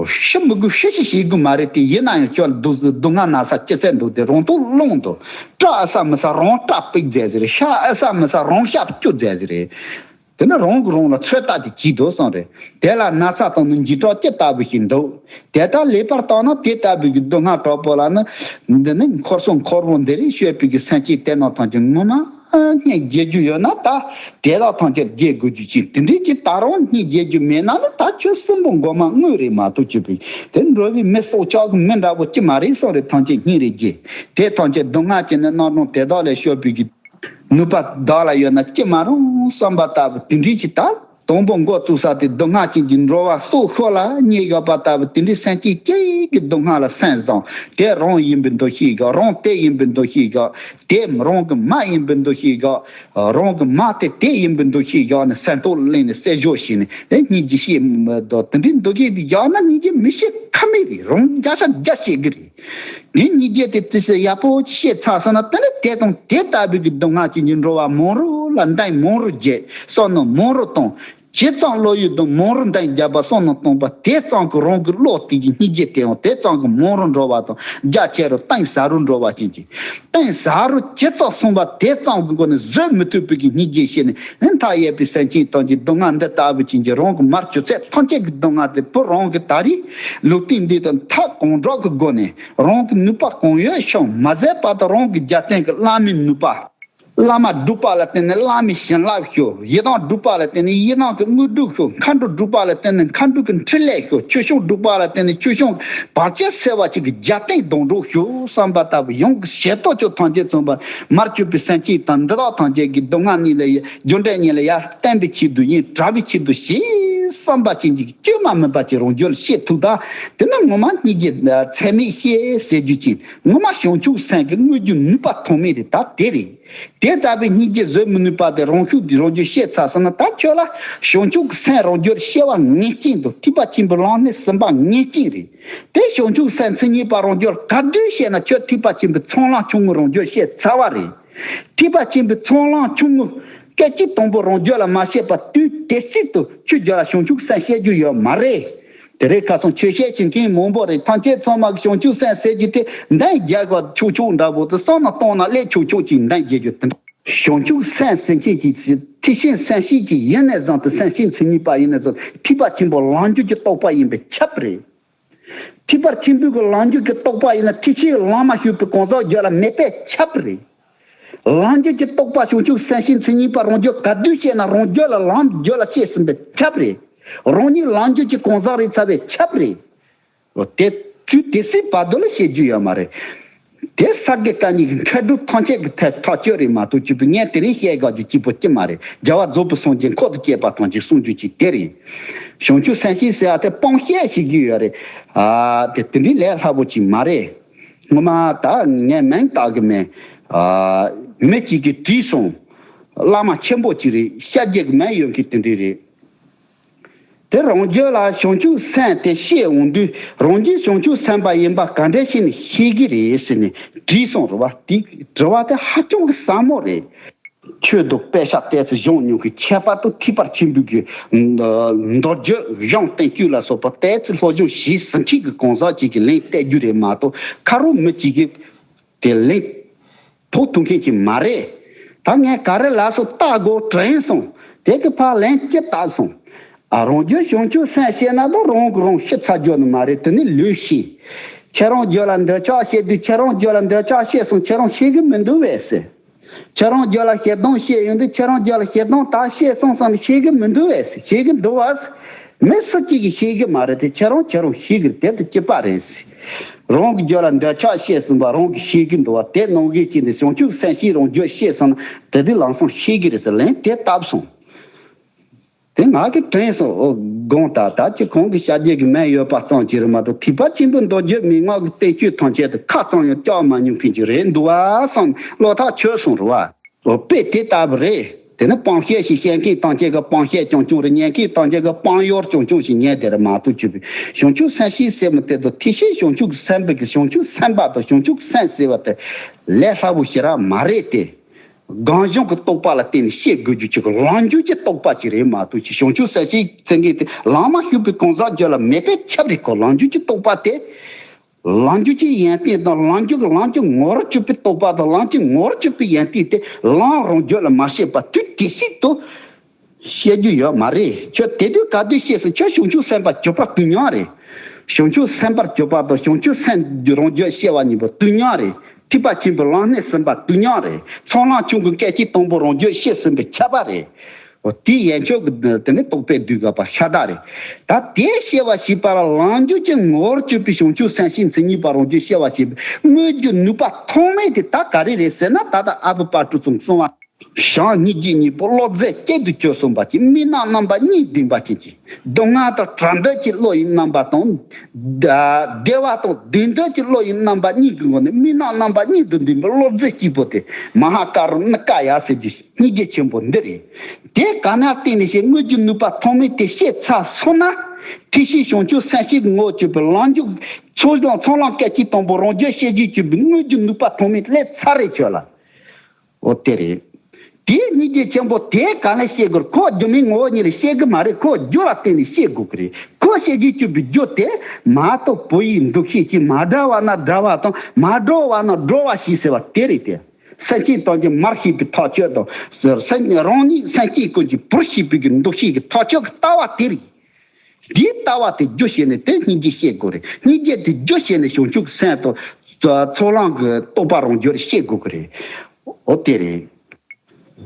ཤི་མི་དགོས། ཤི་ཤི་བྱེད་དགོས་མ་རེད་དེ། ཡིན་ན་ཡང་ཁྱོད་ལ་སྡུག་སྡུག་བསྔལ་ན་ཚ་ཅི་ཟེར་འདུག་དེ་རང་ཐོག་ལ་བླངས་དོ། སྐྲག་ཨེ་ས་མི་ས་རང་སྐྲག་པིག་མཛད་ཟེར། ཤ་ཨེ་ས་མི་ས་རང་ཤ་སྐྱུག་མཛད་ཟེར། དེ་ནི་རང་གིས་རང་ལ་ཚོད་ལྟ་དེ་གྱིས་འདུག་གསུངས་རེད། དེ་ལ་ན་ཚ་དང་ནི་འཇིགས་སྐྲག་ཅི་ལྟ་བུ་ཞིག་འདུག་དེ་ལྟར་ལེགས་པར་བརྟགས་ན། དེ་ལྟ་བུའི་གི་སྡུག་བསྔལ་དྲག་པོ་ལ་ནི། འདི་ནི་འཁོར་གསུམ་འཁོར་བོ་འདི་རུ་སྤྱོད་པའི་གི་སེམས་ཅན་དེ་རྣམས་ཐམས་ཅད་ངོ་མ་སྙིང་རྗེ་རྒྱུ་ཡོད་ན་ད་དེ་དག་ཐམས་ཅད་རྒྱལ་དགོས་རྒྱུ་ཅིག་དེ་འདྲའི་གི་ད་རུང་སྙིང་རྗེ་རྒྱུ་མེད་ན་ནི་ད་ཁྱོད་གསུམ་པོ་མགོ་མ་དངོས་རེད་མ་གཏོགས་ཅི་བས། དེ་འགྲོ་བའི་མི་སྲོག་ཆགས་ཀྱི་མི་འདྲ་པོ་ཅི་མ་རེད་གསུངས་རེད། ཐམས་ཅད་སྙིང་རེ་རྗེ། དེ་ཐམས་ཅད་སྡུག་བསྔལ་ཅན་ནི་རྣམ་གྲངས་དེ་དག་ལས་སྐྱོབ་པའི་གི་ནུས་པ་བདག་ལ་ཡོད་ན་ཅི་མ་རུང་བསམ་པ་ལྟ་བུ་དེ་འདྲའི་ཅིག་ད་དང་པོ་འགོ་བཙུགས་ས་དེ་སྡུག་བསྔལ་ཅན་གྱི་འགྲོ་བ་སྲོག་ཤོར་ལ་ཉེ་ཡོད་པ་ལྟ་བུ་དེ་འདྲའི་སེམས་ཅན་གཅིག་གི་སྡུག་བསྔལ་ལ་སེམས་བཟང་། དེ་རང་ཡིན་པའི་འདུ་ཤེས་བཞག་རང་དེ་ཡིན་པའི་འདུ་ཤེས་བཞག་དེ་རང་གི་མ་ཡིན་པའི་འདུ་ཤེས་བཞག་རང་གི་མ་དེ་དེ་ཡིན་པའི་འདུ་ཤེས་བཞག་ནས་སེམས་རྟོགས་ལེན་ནས་བསད་གཞོག་བྱས་ནས་དེ་སྙིང་རྗེ་ཤེས་མི་འདུག་དེ་འདྲའི་འདུ་ཤེས་དེ་བཞག་ན་སྙིང་རྗེ་མི་ཤེས་ཁ་མེད་རེད། རང་བརྒྱ་ཆ་བརྒྱ་ཤེས་གི་རེད། ངས་སྙིང་རྗེ་དེ་དེ་ཚེ་ཡག་པོ་ཅིག་ཤེས་ཚར་སོང་ན། དེ་ནི་དེ་དང་དེ་ལྟ་བུའི་གི་སྡུག་བསྔལ་ཅན་གྱི་འགྲོ་བ་མང་རུ་ལ་འདང་མང་རུ་རྒྱག་བསམ་མནོ་མང་རུ་གཏོང་། ཇི་ཙམ་བློ་ཡུལ་དང་མང་རུ་འདང་རྒྱག་པ་བསམ་མནོ་གཏོང་པ་དེ་ཙམ་གྱིས་རང་གི་བློ་དེ་གི་སྙིང་རྗེ་དེ་ཡང་དེ་ཙམ་གྱིས་མང་རུ་འགྲོ་བ་དང་རྒྱ་ཆེ་རུ་གཏིང་ཟབ་རུ་འགྲོ་བ་ཅན་གྱི། གཏིང་ཟབ་རུ་ཇི་ཙམ་སོང་བ་དེ་ཙམ་གྱི་སྒོ་ནས་བཟོད་མི་ཐུབ་པའི་གི་སྙིང་རྗེ་སྐྱེས་ནས། མཐའ་ཡས་པའི་སེམས་ཅན་ཐམས་ཅད་སྡུག་བསྔལ་འདི་ལྟ་བུ་ཅན་གྱི་རང་གི་མར་གྱུར་ཚད་ཐམས་ཅད་ཀྱི་སྡུག་བསྔལ་དེ་བུ་རང་གི་ད་རེས་ལུས་རྟེན་འདི་དང་ཐབས་གང་དྲག་གི་སྒོ་ནས། རང་གི་ནུས་པ་གང་ཡོད་ཤོམ་མ་ཟད་པ་དང་རང་གི་རྒྱལ་བསྟན་གྱི་བླ་མའི་ནུས་པ། བླ་མ་སྒྲུབ་པ་ལ་བརྟེན་ནས་བླ་མའི་བྱིན་རླབས་ཤོག་ཡི་དམ་སྒྲུབ་པ་ལ་བརྟེན་ནས་ཡི་དམ་གྱི་དངོས་གྲུབ་ཤོག་མཁའ་འགྲོ་སྒྲུབ་པ་ལ་བརྟེན་ནས་མཁའ་འགྲོ་གི་འཕྲིན་ལས་ཤོག་ཆོས་སྐྱོང་སྒྲུབ་པ་ལ་བརྟེན་ནས་ཆོས་སྐྱོང་བར་ཆད་སེལ་བ་ཅིག་གི་རྒྱལ་བསྟན་སྡོང་གྲོགས་ཤོག་བསམ་པ་ལྟ་བུ་ཡོངས་ཀྱི་ཞེ་ཐོག་ཆོས་ཐམས་ཅད་མཚོན་པ་མར་གྱུར་པའི་སེམས་ཅན་དང་འདི་དག་ཐམས་ཅད་ཀྱི་སྡུག་བསྔལ་གཉིས་ལ་རྒྱུ་འབྲས་གཉིས་ལ་ཡར་བརྟེན་པའི་ཆེད་དུ་ཡིན། དྲག་པའི་ཆེད་དུ་ཞེས་བསམ་པ་ཅན་གྱི་བཅོས་མ་མིན་པ་ཅིག་རང་རྒྱུད་ལ་སྐྱེ་ཐུབ་ད། དེ་ནི་ངོ་མ་སྙིང་རྗེ་ཚད་མེད་བཤད་ཟེར་རྒྱུ་ཅན་ངོ་མ་བྱང་ཆུབ་སེམས་ཀྱི་དངོས་རྒྱུ་ནུས་པ་ཐོགས་མེད་དེ་ད་དེ་རེད། དེ་ལྟ་བུའི་སྙིང་རྗེ་བཟོད་མི་ནུས་པ་དེ་རང་ཤུགས་ཀྱིས་རང་རྒྱུད་སྐྱེས་ཚར་སོང་ན། ད་ཁྱོད་ལ་བྱང་ཆུབ་ཀྱི་སེམས་རང་རྒྱུད་སྐྱེ་བ་ངེས་ཅན་དང་ཐེག་པ་ཆེན་པོའི་ལམ་སྣེ་ཟིན་པ་ངེས་ཅན་རེད། དེ་བྱང་ཆུབ་སེམས་མཚན་ཉིད་པ་རང་རྒྱུད་ག་དུས་སྐྱེས་ན་ཁྱོད་ཐེག་པ་ཆེན་པོའི་ཚོགས་ལམ་ཆུང་ངུ་རང་རྒྱུད་སྐྱེས་ཚར་བ་རེད། ཐེག་པ་ཆེན་པོའི་ཚོགས་ལམ་ཆུང་ངུ་སྐད་ཅིག་དང་པོ་རང་རྒྱུད་ལ་མ་སྐྱེས་པ་དུས་དེ་སྲིད་དུ་ཁྱོད་རྒྱུད་ལ་བྱང་ཆུབ་སེམས་སྐྱེ་རྒྱུ་ཡོད་མ་རེད། དེ་རིང་ཁ་སང་ཆོས་བཤད་བྱེད་མཁན་མང་པོ་རེད། ཐམས་ཅད་ཚང་མ་གི་བྱང་ཆུབ་སེམས་ཟེར་རྒྱུ་དེ་འདང་རྒྱག་ག་ཆོག་ཆོག་འདྲ་པོ་དེ་བསམ་བློ་གཏོང་ན་སླེབས་ཆོག་ཆོག་ཅིག་འདང་རྒྱག་རྒྱུ་དེ་འདྲ། བྱང་ཆུབ་སེམས་ཟེར་མཁན་གྱི་ཐེག་ཆེན་སེམས་བསྐྱེད་ཀྱི་ཡུལ་ནས་བཟུང་སྟེ་སེམས་བསྐྱེད་མཚན་ཉིད་པ་ཡིན་ནས་བཟུང་ཐེག་པ་ཆེན་པོ་ལམ་རྒྱུད་ཀྱི་རྟོགས་པ་ཡིན་པས་ཁྱབ་རེད། ཐེག་པ་ཆེན་པོའི་གི་ལམ་རྒྱུད་ཀྱི་རྟོགས་པ་ཡིན་ན་ཐེག་ཆེན་གྱི་ལམ་མ་ཞུགས་པའི་གང་ཟག་རྒྱུད་ལ་མེད་པས་ཁྱབ་རེད། ལམ་རྒྱུད་ཀྱི་རྟོགས་པ་བྱང་ཆུབ་སེམས་བསྐྱེད་མཚན་ཉིད་པ་རང་རྒྱུད་ག་དུས་སྐྱེས་ན་རང་རྒྱུད་ལ་ལམ་རྒྱུད་ལ་སྐྱེས་ཟིན་པས་ཁྱབ་རེད། རང་ཉིད་ལམ་རྒྱུད་ཀྱི་གང་ཟག་རེད་ཚར་བས་ཁྱབ་རེད། འོ་དེ་དུས་དེ་སྲིད་བར་དུ་ལ་བཤད་རྒྱུ་ཡོད་མ་རེད། དེ་ས་དགེ་བཀའ་རྙིང་གི་མཁས་གྲུབ་ཐམས་ཅད་ཀྱི་ཐད་ཐག་གཅོད་རེད་མ་གཏོགས་ཅིག་པུ་ངས་དེ་རིང་བཤད་དགོས་རྒྱུ་གཅིག་པུ་ཅི་མ་རེད། རྒྱལ་བ་རྫོགས་པའི་སངས་རྒྱས་འཁོར་དུ་བསྐྱེད་པ་ཐམས་ཅད་གསུང་རྒྱུ་ཅིག་དེ་རེད། བྱང་ཆུབ་སེམས་བསྐྱེད་ཟེར་བ་དེ་སྤང་བཤད་བྱེད་རྒྱུ་ཡོད་རེད། ཨ་དེ་དེ་འདྲའི་ལས་སླ་པོ་ཅིག་མ་རེད། ངོ་མ་ད་ངས་མིང་བཏགས་གི་མེད། ཨ་མི་གཅིག་གིས་བྲིས་སོང་། བླ་མ་ཆེན་པོ་ཅིག་རེད། ཤཱཀྱ་གི་མིང་ཡོད་མཁན་དེ་འདྲའི་རེད། དེ་རང་རྒྱུད་ལ་བྱང་ཆུབ་སེམས་དེ་སྐྱེ་འོང་དུས་རང་རྒྱུད་བྱང་ཆུབ་སེམས་དཔའ་ཡིན་པ་ག་འདྲ་ཞིག་ནས་ཤེས་ཀྱི་རེད་ཟེར་ནས་དྲིས་སོང་རེད་བ། དེ་དྲི་བ་དེ་ཧ་ཅང་གི་ཟབ་མོ་རེད། ཆོས་དང་དཔེ་ཆ་ཏོག་ཙམ་སྦྱངས་མྱོང་མཁན། ཁྱད་པར་དུ་ཐེག་པ་ཆེན་པོའི་གི་མདོ་རྒྱུད་གཞུང་བསྟན་བཅོས་ལ་སོགས་པ་ཏོག་ཙམ་སློབ་སྦྱོང་བྱས་ཟིན་མཁན་གྱི་གང་ཟག་ཅིག་གིས་ལན་སྟེར་རྒྱུ་རེད་མ་གཏོགས། ཁ་རོག་མི་གཅིག་གིས་དེ་ལན་ཕོག་ཐུབ་མཁན་ཅིག་མ་རེད། ད་ངས་ག་རེ་ལབ་སོང་ལྟ་དགོས་དྲན་སོང་། དེ་གི་ཕར་ལན་ཅི་བཏབ་སོང་། ཨ་རང་རྒྱུད་བྱང་ཆུབ་སེམས་སྐྱེས་ན་ད་རང་གིས་རང་ཤི་ཚར་རྒྱུ་ནི་མ་རེད། དེ་ནི་ལུས་ཤི། ཁྱེད་རང་རྒྱུད་ལ་འདོད་ཆགས་སྐྱེས་དུས་ཁྱེད་རང་རྒྱུད་ལ་འདོད་ཆགས་སྐྱེས་སོང་། ཁྱེད་རང་ཤི་གི་མི་འདུག་བས་ཟེར། ཁྱེད་རང་རྒྱུད་ལ་ཞེ་སྡང་སྐྱེས་ཡོང་དུས་ཁྱེད་རང་རྒྱུད་ལ་ཞེ་སྡང་ད་སྐྱེས་སོང་བསམ་ནས་ཤི་གི་མི་འདུག་བས་ཟེར། ཤི་གི་འདུག་བས། མི་སུ་གཅིག་གིས་ཤེས་གི་མ་རེད་དེ། ཁྱེད་རང་ཁྱེད་རང་ཤེས་གི་རེད། དེ་དེ་སྐྱིད་པ་རེད་ཟེར། རང་གི་རྒྱུད་ལ་འདོད་ཆགས་སྐྱེས་སོང་བ་རང་གིས་ཤེས་གི་འདུག་བ། དེ་ནང་གི་གཅིག་ནས་བྱང་ཆུབ་སེམས་ཤེས་རང་རྒྱུད་ཤེས་སོང་ན་དེ་དུས་ལམ་སང་ཤེས་གི་རེད་ཟེར་ལན་དེ་བཏབ་སོང་། དེ་ང་གིས་དྲན་སོང་། ཨོ་དགོངས་དག་ད་ཅི་གོང་གི་ཤཱཀྱ་གི་མན་ཡོད་པ་ཙམ་གྱིས་རེད་མ་གཏོགས་ཐེག་པ་ཆེན་པོའི་མདོ་རྒྱུད་མན་ངག་གི་བསྟན་བཅོས་ཐམས་ཅད་དུ་ཁ་ཙམ་ཡང་བཅག་མ་མྱོང་མཁན་ཅིག་རེད་འདུག་བ་བསམ་བློ་ཐག་ཆོད་སོང་རེད་བ། ཨོ་དཔེ་དེ་ལྟ་བུ་རེད། དེ་ནི་སྤང་བཤད་ཞིག་བཤད་མཁན་ཐམས་ཅད་ཀྱི་སྤང་བཤད་རྐྱང་རྐྱང་རེད། ཉན་མཁན་ཐམས་ཅད་ཀྱི་སྤང་ཡོར་རྐྱང་རྐྱང་ཞིག་ཉན་དེ་རེད་མ་གཏོགས་ཅི་བྱང་ཆུབ་སེམས་ཤེས་ཟེར་མི་དེ་དང་ཐེག་ཆེན་བྱང་ཆུབ་སེམས་དཔའ་གི་བྱང་ཆུབ་སེམས་དཔའ་དང་བྱང་ཆུབ་སེམས་ཟེར་བ་དེ་ལས་སླ་པོ་ཞེ་དྲག་མ་རེད་དེ། སྒོམ་བྱུང་གི་རྟོགས་པ་ལ་བརྟེན་ནས་ཤེས་དགོས་རྒྱུ་ཅིག་གི་ལམ་འཇུག་གི་རྟོགས་པ་ཅིག་རེད་མ་གཏོགས་ཅི་བྱང་ཆུབ་སེམས་ཤེས་ཟེར་མཁན་དེ་བླ་མ་བཞུགས་པའི་གང་ཟག་རྒྱུད་ལ་མེད་པས་ཁྱབ་རེད་ཁོ། ལམ་འཇུག་གི་རྟོགས་པ་དེ། ལམ་འཇུག་གི་ཡོན་ཏན་དང་ལམ་འཇུག་ལམ་གྱི་ངོ་བོར་གྱུར་པའི་རྟོགས་པ་དང་ལམ་གྱི་ངོ་བོར་གྱུར་པའི་ཡོན་ཏན་དེ་ལམ་རང་རྒྱུད་ལ་མ་སྐྱེས་པ་དུས་དེ་སྲིད་དུ་ཤེས་རྒྱུ་ཡོད་མ་རེད། ཁྱོད་དེ་དུས་ག་དུས་ཤེས་སོང་། ཁྱོད་བྱང་ཆུབ་སེམས་དཔར་གྱུར་པ་དུས་མཉམ་རེད། བྱང་ཆུབ་སེམས་དཔར་གྱུར་པ་དང་བྱང་ཆུབ་སེམས་རང་རྒྱུད་ཤེས་པ་གཉིས་པོ་དུས་མཉམ་རེད། ཐེག་པ་ཆེན་པོའི་ལམ་སྣེ་ཟིན་པ་དུས་མཉམ་རེད། ཚོགས་ལམ་ཆུང་གི་སྐད་ཅིག་དང་པོ་རང་རྒྱུད་ཤེས་ཟིན་པའི་ཁྱད་པར་རེད། འོ་དེའི་ཡན་ཆོད་ཀྱི་དེ་ནི་རྟོགས་པས་བསྡུས་དགོས་པ་ཤ་སྟག་རེད། ད་དེ་ཤེས་པ་ཞེས་པ་ལ་ལམ་འཇུག་གི་ངོ་བོར་གྱུར་པའི་བྱང་ཆུབ་སེམས་ཤེས་མཚན་ཉིད་པ་རང་རྒྱུད་ཤེས་པ་ཞེས་པའི་དངོས་རྒྱུ་ནུས་པ་ཐོགས་མེད་དེ་ད་ག་རེ་རེད་ཟེར་ན། ད་ལྟ་ཨ་བུ་དཔལ་སྤྲུལ་ཚང་གསུང་བ། བྱམས་སྙིང་རྗེ་གཉིས་པོ་བློ་རྫས་གཅིག་ཏུ་གྱུར་སོང་བ་ཅིག་མི་རྣམས་རྣམ་པ་གཉིས་ལྡན་པ་ཅན་གྱི། སྡུག་བསྔལ་དང་བྲལ་འདོད་ཀྱི་བློ་ཡི་རྣམ་པ་དང་། བདེ་བ་དང་བདེ་འདོད་ཀྱི་བློ་ཡི་རྣམ་པ་གཉིས་ཀྱི་སྒོ་ནས་མི་རྣམས་རྣམ་པ་གཉིས་སུ་ལྡན་པའི་བློ་རྫས་གཅིག་པོ་དེ་མ་ཧཱ་ཀ་རུ་ཎི་ཀ་ཡ་ཟེར་གྱི་སྙིང་རྗེ་ཆེན་པོ་འདི་རེད། དེ་ག་ནས་བརྟེན་ནས་ཤེས། དངོས་རྒྱུ་ནུས་པ་ཐོགས་མེད་དེ་ཤེས་ཚར་སོང་ན། ཐེག་ཆེན་བྱང་ཆུབ་སེམས་ཤེས་ངོ་བོར་གྱུར་པའི་ལམ་འཇུག་ཚོགས་ལམ་ཚོགས་ལམ་སྐད་ཅིག་དང་པོ་རང་རྒྱུད་ཤེས་བྱེད་གྱུར་པའི་དངོས་རྒྱུ་ནུས་པ་ཐོགས་མེད་སླེབས་ཚར་རེད་ཁྱོད་ལ། འོ་དེ་རེད། དེའི་སྙིང་རྗེ་ཆེན་པོ་དེ་ག་ནས་ཤེས་དགོས། ཁོ་རྒྱུ་མའི་ངོ་བོ་ཉིད་ལས་ཤེས་གི་མ་རེད། ཁོ་རྒྱུ་ལ་བརྟེན་ནས་ཤེས་དགོས་གི་རེད། ཁོ་ཤེས་བྱེད་གྱུར་པའི་རྒྱུ་དེ་མ་རྟོགས་པ་ཡི་འདུ་ཤེས་ཀྱིས་མ་བསྒྲིབས་པ་ན་བསྒྲིབས་པ་དང་མ་གྲོལ་བ་ན་གྲོལ་བ་ཞིག་ཟེར་བ་དེ་རེད་དེ། སེམས་ཅན་ཐམས་ཅད་མར་ཤེས་པའི་ཐག་ཆོད་དང་། སེམས་རང་ཉིད་སེམས་ཅན་ཀུན་གྱི་བུར་ཤེས་པའི་གི་འདུ་ཤེས་ཀྱི་ཐག་ཆོད་ཀྱི་ལྟ་བ་དེ་རེད། དེའི་ལྟ་བ་དེ་རྒྱུ་བྱས་ནས་དེ་སྙིང་རྗེ་བཤད་དགོས་རེད། སྙིང་རྗེ་དེ་རྒྱུ་བྱས་ནས་བྱང་ཆུབ་སེམས་དང་ཚོགས་ལམ་གྱི་རྟོགས་པ་རང་རྒྱུད་བཤད་དགོས་ཀྱི་རེད། འོ་དེ་རེད།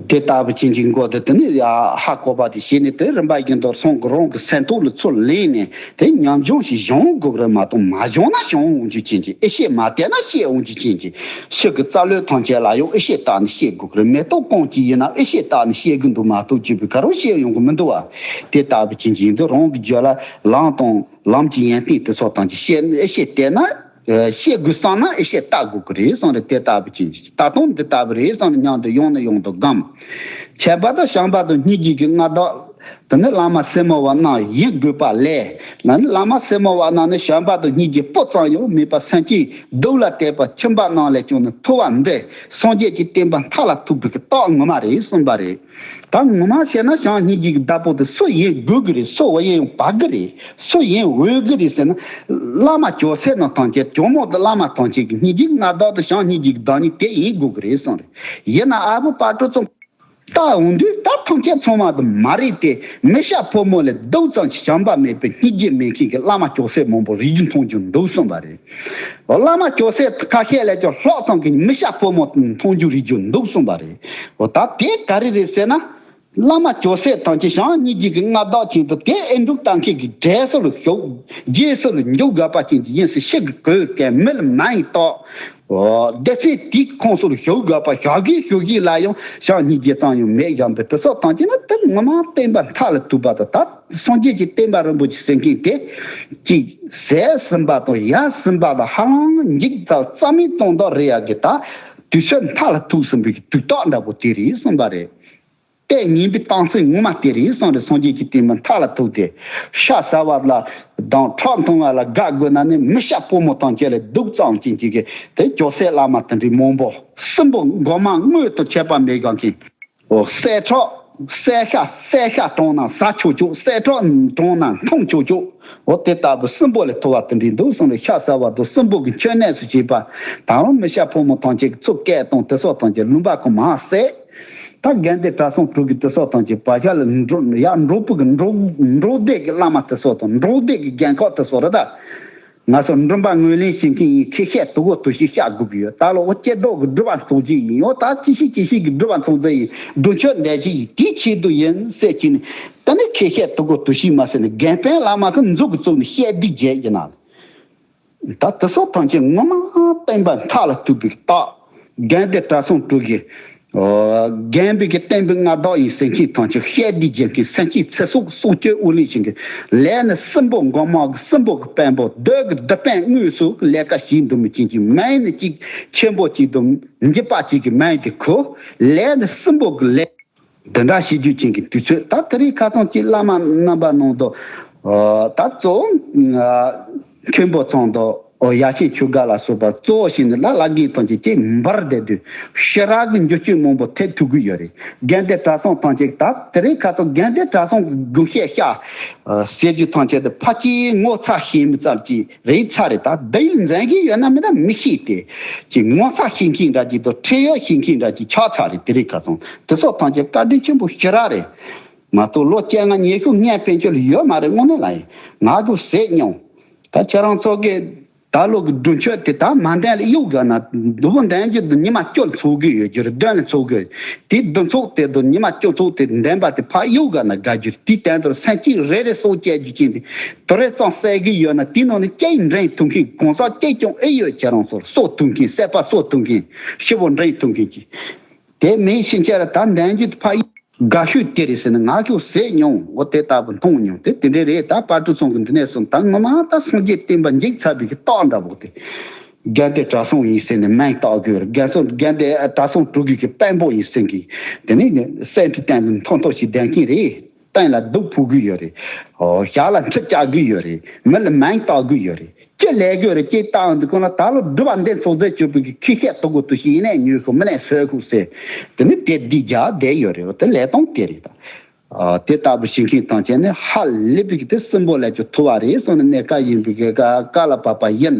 དེ་ལྟ་བུ་ཅན་གྱི་མགོ་དེ་དེ་ནི་ཡ་ཧ་གོ་བ་དེ་བྱས་ནས་དེ་རིམ་པ་བཞིན་དུ་སོང་གི་རང་གི་སེམས་རྟོགས་ལ་ཚུར་ལེན་ནས་དེ་ཉམས་བྱུང་ཞིག་སྦྱོང་དགོས་ཀྱི་རེད་མ་གཏོགས་མ་སྦྱོང་ན་སྦྱོང་འོང་རྒྱུ་ཅན་གྱི་ཨེ་ཤེས་མ་བལྟས་ན་ཤེས་འོང་རྒྱུ་ཅན་གྱི། ཕྱི་གི་རྩ་བློ་ཐམས་ཅད་ལ་ཡང་ཨེ་ཤེས་བཏགས་ནས་བཤད་དགོས་ཀྱི་རེད། མེ་ཏོག་གང་ཅིག་ཡིན་ན་ཨེ་ཤེས་བཏགས་ནས་བཤད་གི་འདུག་མ་གཏོགས་ཅི་བའི་ག་རེ་བཤད་ཡོང་གི་མི་འདུག་བ། དེ་ལྟ་བུ་ཅན་གྱི་ཡིན་དུས་རང་གི་རྒྱུད་ལ་ལམ་དང་ལམ་གྱི་ཡོན་ཏན་དེ་ཚོ་ཐམས་ཅད་བཤད་ཨེ་ཤེས་བལྟས་ན། བཤད་དགོས་བསམ་ན་ཨེ་ཤེས་བལྟ་དགོས་ཀྱི་རེད་གསུངས་རེད། དེ་ལྟ་བུ་ཅན་གྱི་ད་དུང་འདི་ལྟ་བུ་རེད་གསུངས་ནས་སྙམ་དུ་ཡང་ནས་ཡང་དུ་སྒོམ། མཆོད་པ་དང་བཤམས་པ་དང་སྙིང་རྗེ་གི་མངའ་བདག་དེ་ནི་བླ་མ་སེར་མོ་བ་རྣམས་ཡིན་དགོས་པ་ལས། ན་ནི་བླ་མ་སེར་མོ་བ་རྣམས་ནི་བྱམས་པ་དང་སྙིང་རྗེ་སྤུ་ཙམ་ཡང་མེད་པར་སེམས་ཅན་སྡུག་ལ་གཏད་པ་ཁྱིམ་པ་རྣམས་ལས་ཀྱང་ནི་ཐུབ་པ་འདི་སངས་རྒྱས་ཀྱི་བསྟན་པ་མཐའ་ལ་ཐུག་པའི་རྟགས་ངོ་མ་རེད་གསུངས་པ་རེད། ད་ངོ་མ་བཤད་ན་བྱམས་སྙིང་རྗེ་གི་བདག་པོ་དེ་སུ་ཡིན་དགོས་ཀྱི་རེད། སུ་འོ་ཡིན་ཡང་བག་གི་རེད། སུ་ཡིན་འོས་གི་རེད་ཟེར་ན། བླ་མ་ཅོག་སེ་རྣམས་ཐམས་ཅད་ཇོ་མོ་དང་བླ་མ་ཐམས་ཅད་ཀྱི་སྙིང་རྗེ་མངའ་བདག་དང་བྱམས་སྙིང་རྗེ་གི་བདག་ཉིད་དེ་ཡིན་དགོས་ཀྱི་རེད་གསུངས་རེད། ཡིན་ན་ཨ་བུ་དཔལ་སྤྲུལ་ཚང་། ལྟ་འོང་དུས་ད་ཐམས་ཅད་ཚང་མ་དུ་མ་རེད་དེ། མི་སྐྱ་ཕོ་མོ་ལས་སྡུག་ཙམ་གྱི་བྱམས་པ་མེད་པའི་སྙིང་རྗེ་མེད་མཁན་གྱི་བླ་མ་ཅོག་སེ་མང་པོ་རིག་རྒྱུ་མཐོང་རྒྱུ་འདུག་གསུངས་པ་རེད། འོ་བླ་མ་ཅོག་སེ་ཁ་ཤས་ལས་ཀྱང་ལྷག་ཙམ་གྱི་མི་སྐྱ་ཕོ་མོ་མཐོང་རྒྱུ་རིག་རྒྱུ་འདུག་གསུངས་པ་རེད། འོ་ད་དེ་ག་རེ་རེད་ཟེར་ན། བླ་མ་ཅོག་སེ་ཐམས་ཅད་བྱམས་སྙིང་རྗེ་གི་མངའ་བདག་ཅན་དུ་དེ་ཨེ་འབྲུག་ལྟ་མཁན་གྱི་འབྲས་སུ་ལ་ཞུགས། རྗེས་སུ་ལ་འཇུག་དགོས་པ་ཅན་གྱི་ཡིན་ཟེར་ཤི་གི་གོས་ཀྱང་མི་ལ་མ་ཡིན་རྟོགས། འོ་སྡེ་ཚན་དེའི་ཁོངས་སུ་ལ་ཞུགས་དགོས་པ་ཞག་གི་ཞུགས་ཤིག་ལ་ཡང་བྱམས་སྙིང་རྗེ་ཙམ་ཡང་མེད་བཞག་པའི་དེ་སོགས་ཐམས་ཅད་ནི་དེ་ངོ་མ་བསྟན་པ་མཐའ་ལ་ཐུག་པ་དང་ད་སངས་རྒྱས་ཀྱི་བསྟན་པ་རིན་པོ་ཆེ་ཟེར་མཁན་དེ་གཅིག་ཟད་ཟིན་པ་དང་ཡལ་ཟིན་པ་དང་ཧ་ལམ་འཇིག་ཚར་རྩ་མེད་གཏོང་ཐབས་རེད་ཡ་གི་ད་དུས་ཚོད་མཐའ་ལ་ཐུག་ཟིན་པའི་དུས་རྟགས་འདྲ་པོ་དེ་རེད་གསུངས་པ་རེད། ལྟས་ངན་པའི་རྟགས་མཚན་ངོ་མ་དེ་རེད་གསུངས་རེད། སངས་རྒྱས་ཀྱི་བསྟན་པ་མཐའ་ལ་ཐུག་སྟེ། ཤ་ཟ་བ་ལ་དང་ཁྲག་འཐུང་བ་ལ་དགའ་དགོས་ན་ནི་མི་སྐྱ་ཕོ་མོ་དང་བཅས་ལ་སྡུག་ཙམ་ཅན་གྱི་གི་དེ་ཅོག་སེ་བླ་མ་དེ་འདྲའི་མང་པོ་སྲིན་པོ་མགོ་མ་དངོས་དང་ཁྱད་པར་མེད་ཀྱང་གི། འོ་གསད་ཁྲག་གསད་ཤ་གསད་ཤ་དྲངས་ན་ཟ་ཆོག་ཆོག་གསད་ཁྲག་དྲངས་ན་འཐུང་ཆོག་ཆོག་འོ་དེ་ལྟ་བུ་སྲིན་པོ་ལས་ཐུ་བ་དེ་འདྲའི་འདུག་གསུངས་རེད། ཤ་ཟ་བ་དང་སྲིན་པོ་གི་མཆོད་གནས་སུ་བྱེད་པ་དང་མི་སྐྱ་ཕོ་མོ་དང་བཅས་ཀྱི་ཚུགས་སྐད་དང་དེ་སོགས་དང་བཅས་ལུང་པ་ཁོ་མ་གསད། ད་དགེ་འདུན་གྲྭ་ཚང་དྲུག་གི་དེ་སོགས་དང་བཅས་བ་ཤ་ལ་འགྲོ་ཡ་འགྲོ་བུ་གི་འགྲོ་འགྲོ་སྡེ་གི་བླ་མ་དེ་སོགས་དང་འགྲོ་སྡེ་གི་རྒན་ཁག་དེ་སོགས་རེད་ད། ང་ཚོ་མགྲོན་པོ་ངོས་ལེན་བྱེད་མཁན་ཡིན། ཁེ་བཤད་དོ་གོ་དོ་ཤིག་བཤད་དགོས་ཀྱི་ཡོད། ད་ལོ་འོ་སྐྱེ་རྡོག་གི་སྒྲུབ་པ་ཚོགས་ཀྱི་ཡིན། འོ་ད་ཅི་ཞིག་ཅི་ཞིག་གི་སྒྲུབ་པ་ཚོགས་ཚེ་ཡིན། སྒྲུབ་མཆོད་འདེབས་ཀྱི་ཡིན། དེའི་ཆེད་དུ་ཡིན་ཟེར་གྱི་ནི། ད་ནི་ཁེ་བཤད་དོ་གོ་དོ་ཤིག་མ་ཟེར་ནས་རྒན་པའི་བླ་མ་གི་མཛུབ་གུ་བཙུགས་ནས་བཤད་སྡིག་བྱས་ཀྱི་ན། ད་དེ་སོགས་ཐམས་ཅད་ངོ་མ་བསྟན་པ་མཐའ་ལ་གཏུགས་པའི་རྟགས། རྒན་དེ་གྲྭ་ཚང་དྲུག་གི་རྒན་པའི་གི་བསྟན་པའི་མངའ་བདག་ཡིན་ཟེར་མཁན་ཐམས་ཅད་བཤད་སྡིག་བྱེད་མཁན་སེམས་ཅན་ཚེ་སྲོག་སྲོག་གཅོད་དབུ་ལེན་བྱེད་མཁན། ལས་ནི་སྲིན་པོ་མགོ་དམར་གི་སྲིན་པོ་གི་དཔོན་པོ། བདུད་ཀྱི་སྡིག་དཔོན་དངོས་སུ་ལས་ཀ་བྱེད་འདུག་མི་ཅན་གྱི་མིང་ནི་གཅིག་ཆེན་པོ་གཅིག་དང་འཇིགས་པ་གཅིག་གི་མིང་དེ་ཁོ། ལས་ནི་སྲིན་པོ་གི་ལས། འདི་འདྲ་བྱེད་རྒྱུ་ཅན་གྱི་དུས་ཚོད། ད་དེ་རིང་ཁ་སང་གཅིག་བླ་མ་རྣམ་པ་གནང་དོ། ཨོ། ད་གཙོ་བོ་མཁན་པོ་ཚང་དོ། ཨོ། ཡ་ཤེས་ཆོས་དགའ་ལ་སོགས་པ་གཙོ་བོ་བྱས་ནས་ལ་ལ་གིན་ཐོན་གྱི་ཅིག་འབར་བསྡད་དུས་ཕྱི་ར་གི་འགྱུར་བཅོས་མང་པོ་ཐེབས་ཐུབ་ཀྱི་ཡོད་རེད། དགོན་སྡེ་གྲྭ་ཚང་ཐམས་ཅད། ད་དེ་རིང་ཁ་སང་དགོན་སྡེ་གྲྭ་ཚང་གི་དགོངས་བཤད་བཤད་ཟེར་རྒྱུ་ཐམས་ཅད་དེ་ཕལ་ཆེར་ངོ་ཚ་ཤེས་མི་ཙམ་གྱི་རེད་ཚར་རེད། ད་འདི་ཡིན་འཛིན་གྱི་ཡོད་ན་མེད་ན་མི་ཤེས་ཏེ། ཀྱི་ངོ་ཚ་ཤེས་མཁན་འདྲ་ཅིག་དང་ཁྲེལ་ཡོད་ཤེས་མཁན་འདྲ་ཅིག་ཆགས་ཚར་རེད། དེ་རིང་ཁ་སང་དེ་སོགས་ཐམས་ཅད་བཀའ་དྲིན་ཆེན་པོ་ཞེ་དྲག་རེད། མ་གཏོགས་ལོ་བཅོ་ལྔ་ཉི་ཤུ་སྔོན་ཕན་ཆད་ལ་ཡོད་མ་རེད། དངོས་གནས་ལ་ཡིན། ང་ཚོ་ཟས་སྙམ། ད་ཁྱེད་རང་ཚོ་གིས་ད་ལོ་གི་སྒྲུབ་མཆོད་དེ་ད་མ་འདོན་ལ་གཡུག་དགོས་ན། འདི་བོ་འདོན་རྒྱུ་དེ་ཉི་མ་བཅུ་ཚོགས་ཀྱི་ཡོད་རྒྱུ་རེད། བདུན་ལ་ཚོགས་ཀྱི་ཡོད། དེ་བདུན་ཚོགས་དེ་དང་ཉི་མ་བཅུ་ཚོགས་དེ་འདོན་པ་དེ་ཕར་གཡུག་དགོས་ན་དགའ་རྒྱུ་རེད། དེའི་སྟེང་དུ་སེམས་ཅན་རེ་རེ་སྲོག་བཅད་རྒྱུ་ཅན་དེ་དོ་རེ་ཙམ་བསད་གི་ཡོད་ན། དེའི་ནང་ནས་གཅིག་འདྲེན་ཐུབ་མཁན་གང་ཟག་གཅིག་ཀྱང་ཨེ་ཡོད། ཁྱེད་རང་ཚོར་སྲོག་ཐུབ་མཁན། བསད་པ་གསོ་ཐུབ་མཁན། ཤི་བོ་འདྲེན་ཐུབ་མཁན་གྱི། དེ་མིན་ཕྱིན་ཆད་ལ་ད་འདོན་རྒྱུ་དེ་ཕར་དགའ་ཤོས་དེ་རེད་ཟེར་ནས་ང་ཁྱོད་ཟས་མྱོང་། འོ་དེ་ལྟ་བུ་མཐོང་མྱོང་། དེ་དེ་འདྲས་རེད། ད་དཔལ་སྤྲུལ་ཚང་གི་འདི་ནས་སོང་ད་ངོ་མ་ད་སངས་རྒྱས་བསྟན་པ་འཇིག་ཚར་བའི་གི་རྟགས་འདྲ་བོ་དེ། དགོན་སྡེ་གྲྭ་ཚང་ཡིན་ཟེར་ནས་མིང་བཏགས་དགོས་རེད། དགོན་སོ་དགོན་སྡེ་གྲྭ་ཚང་དྲུག་གི་གི་དཔོན་པོ་ཡིན་ཟེར་གི། དེ་ནས་སེམས་ཁྲི་སྟེང་ལ་མཐོ་མཐོ་ཞིག་ལྡན་མཁན་རེད། སྟེང་ལ་གདུགས་ཕུབ་གི་ཡོད་རེད། ཨོ། ཞྭ་ལ་འཁྲིད་བཅག་གི་ཡོད་རེད། མི་ལ་མིང་བཏགས་གི་ཡོད་རེད། ཅི་ལས་དགོས་རེད། ཅི་བཏང་འདུག་གོ་ན། ད་ལོ་སྒྲུབ་པ་འདི་ཚོགས་རྫས་བཅུ་པོ་གི་ཁེ་བཤད་དོ་གོ་དུ་ཞིག་ཡིན་ནས་ཉོས་ཤོག་མི་ལས་སོས་ཤོག་ཟེར། དེ་ནི་དེ་འདི་རྒྱག་བསྡད་ཡོད་རེད། དེ་ལས་སྟངས་དེ་རེད་ད། ཨ། དེ་ལྟ་བུ་ཞིག་མཁན་ཐམས་ཅད་ནི་ཧ་ལས་པའི་གི་དེ་སྲིན་པོ་ལས་ཀྱང་ཐུ་བ་རེད་གསུངས་ནས་གནས་སྐབས་ཡིན་པའི་གི་བཀའ་བཀའ་ལ་བབས་པ་ཡིན།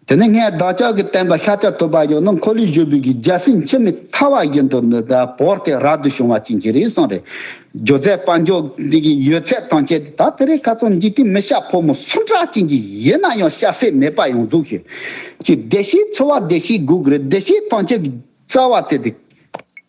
དེ་ནས་སྔོན་བདག་ཅག་གི་བསྟན་པ་ཤཱཀྱ་ཐུབ་པ་ཡོད་ན་འཁོར་ལོས་སྒྱུར་བའི་གི་རྒྱལ་སྲིད་འཆི་མེད་མཐའ་བ་བཞིན་དུ་ནི་ད་བོར་ཏེ་རབ་ཏུ་བྱུང་བ་ཅན་གྱི་རེད་གསུངས་རེད། སྒྱུ་རྩལ་དཔལ་འབྱོར་འདི་གི་ཡོད་ཚད་ཐམས་ཅད་ད་དེ་རིང་ཁ་སང་འཇིག་རྟེན་མི་སྐྱ་ཕོ་མོ་སུ་འདྲ་ཅན་གྱི་ཡིན་ན་ཡང་སྐྱ་སེར་མེད་པ་ཡོང་འདུག་ཤེས་ཀྱི། བདེ་གཤེགས་འཚོ་བ་བདེ་གཤེགས་དགོས་ཀྱི་རེད། བདེ་གཤེགས་ཐམས་ཅད་ཀྱི་རྩ་བ་དེ་དེ།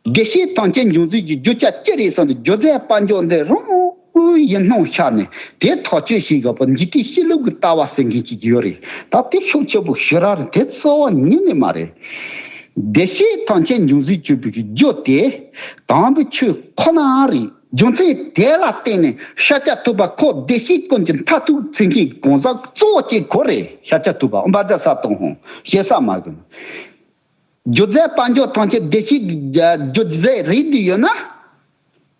བདེ་གཤེགས་ཐམས་ཅད་འབྱུང་རྩིས་ཀྱི་རྒྱུ་ཆ་ཅི་རེད་ཟེར་ན། སྒྱུ་རྩལ་དཔལ་འབྱོར་འདི་རང་ཡིན་སྣང་ཤར་ནས་དེ་ཐག་གཅོད་བྱེད་དགོས་པ་འཇིག་རྟེན་གཤིས་ལུགས་ཀྱི་ལྟ་བ་ཟེར་མཁན་ཅིག་ཡོད་རེད། ད་དེ་ཤུགས་ཆེ་པོ་ཞེ་དྲག་རེད། དེ་གཙོ་བོ་ཉིད་ནས་མ་རེད། བདེ་གཤེགས་ཐམས་ཅད་འབྱུང་རྩིས་གྱུར་པའི་རྒྱུ་དེ་དམ་པའི་ཆོས་ཁོ་ན་རེད། རྒྱུ་མཚན་དེ་ལ་བརྟེན་ནས་ཤཱཀྱ་ཐུབ་པ་ཁོ་བདེ་གཤེགས་ཀུན་གྱི་མཐར་ཐུག་ཚིག་མཁན་གང་ཟག་གཙོ་བོ་གཅིག་ཁོ་རེད། ཤཱཀྱ་ཐུབ་པ་ཨོཾ་བཛྲ་ས་ཏོ་ཧོ་ཞེ་ས་མ་གི། སྒྱུ་རྩལ་དཔལ་འབྱོར་ཐམས་ཅད་བདེ་གཤེགས་སྒྱུ་རྩལ་རེད་འདི་ཡོད་ན།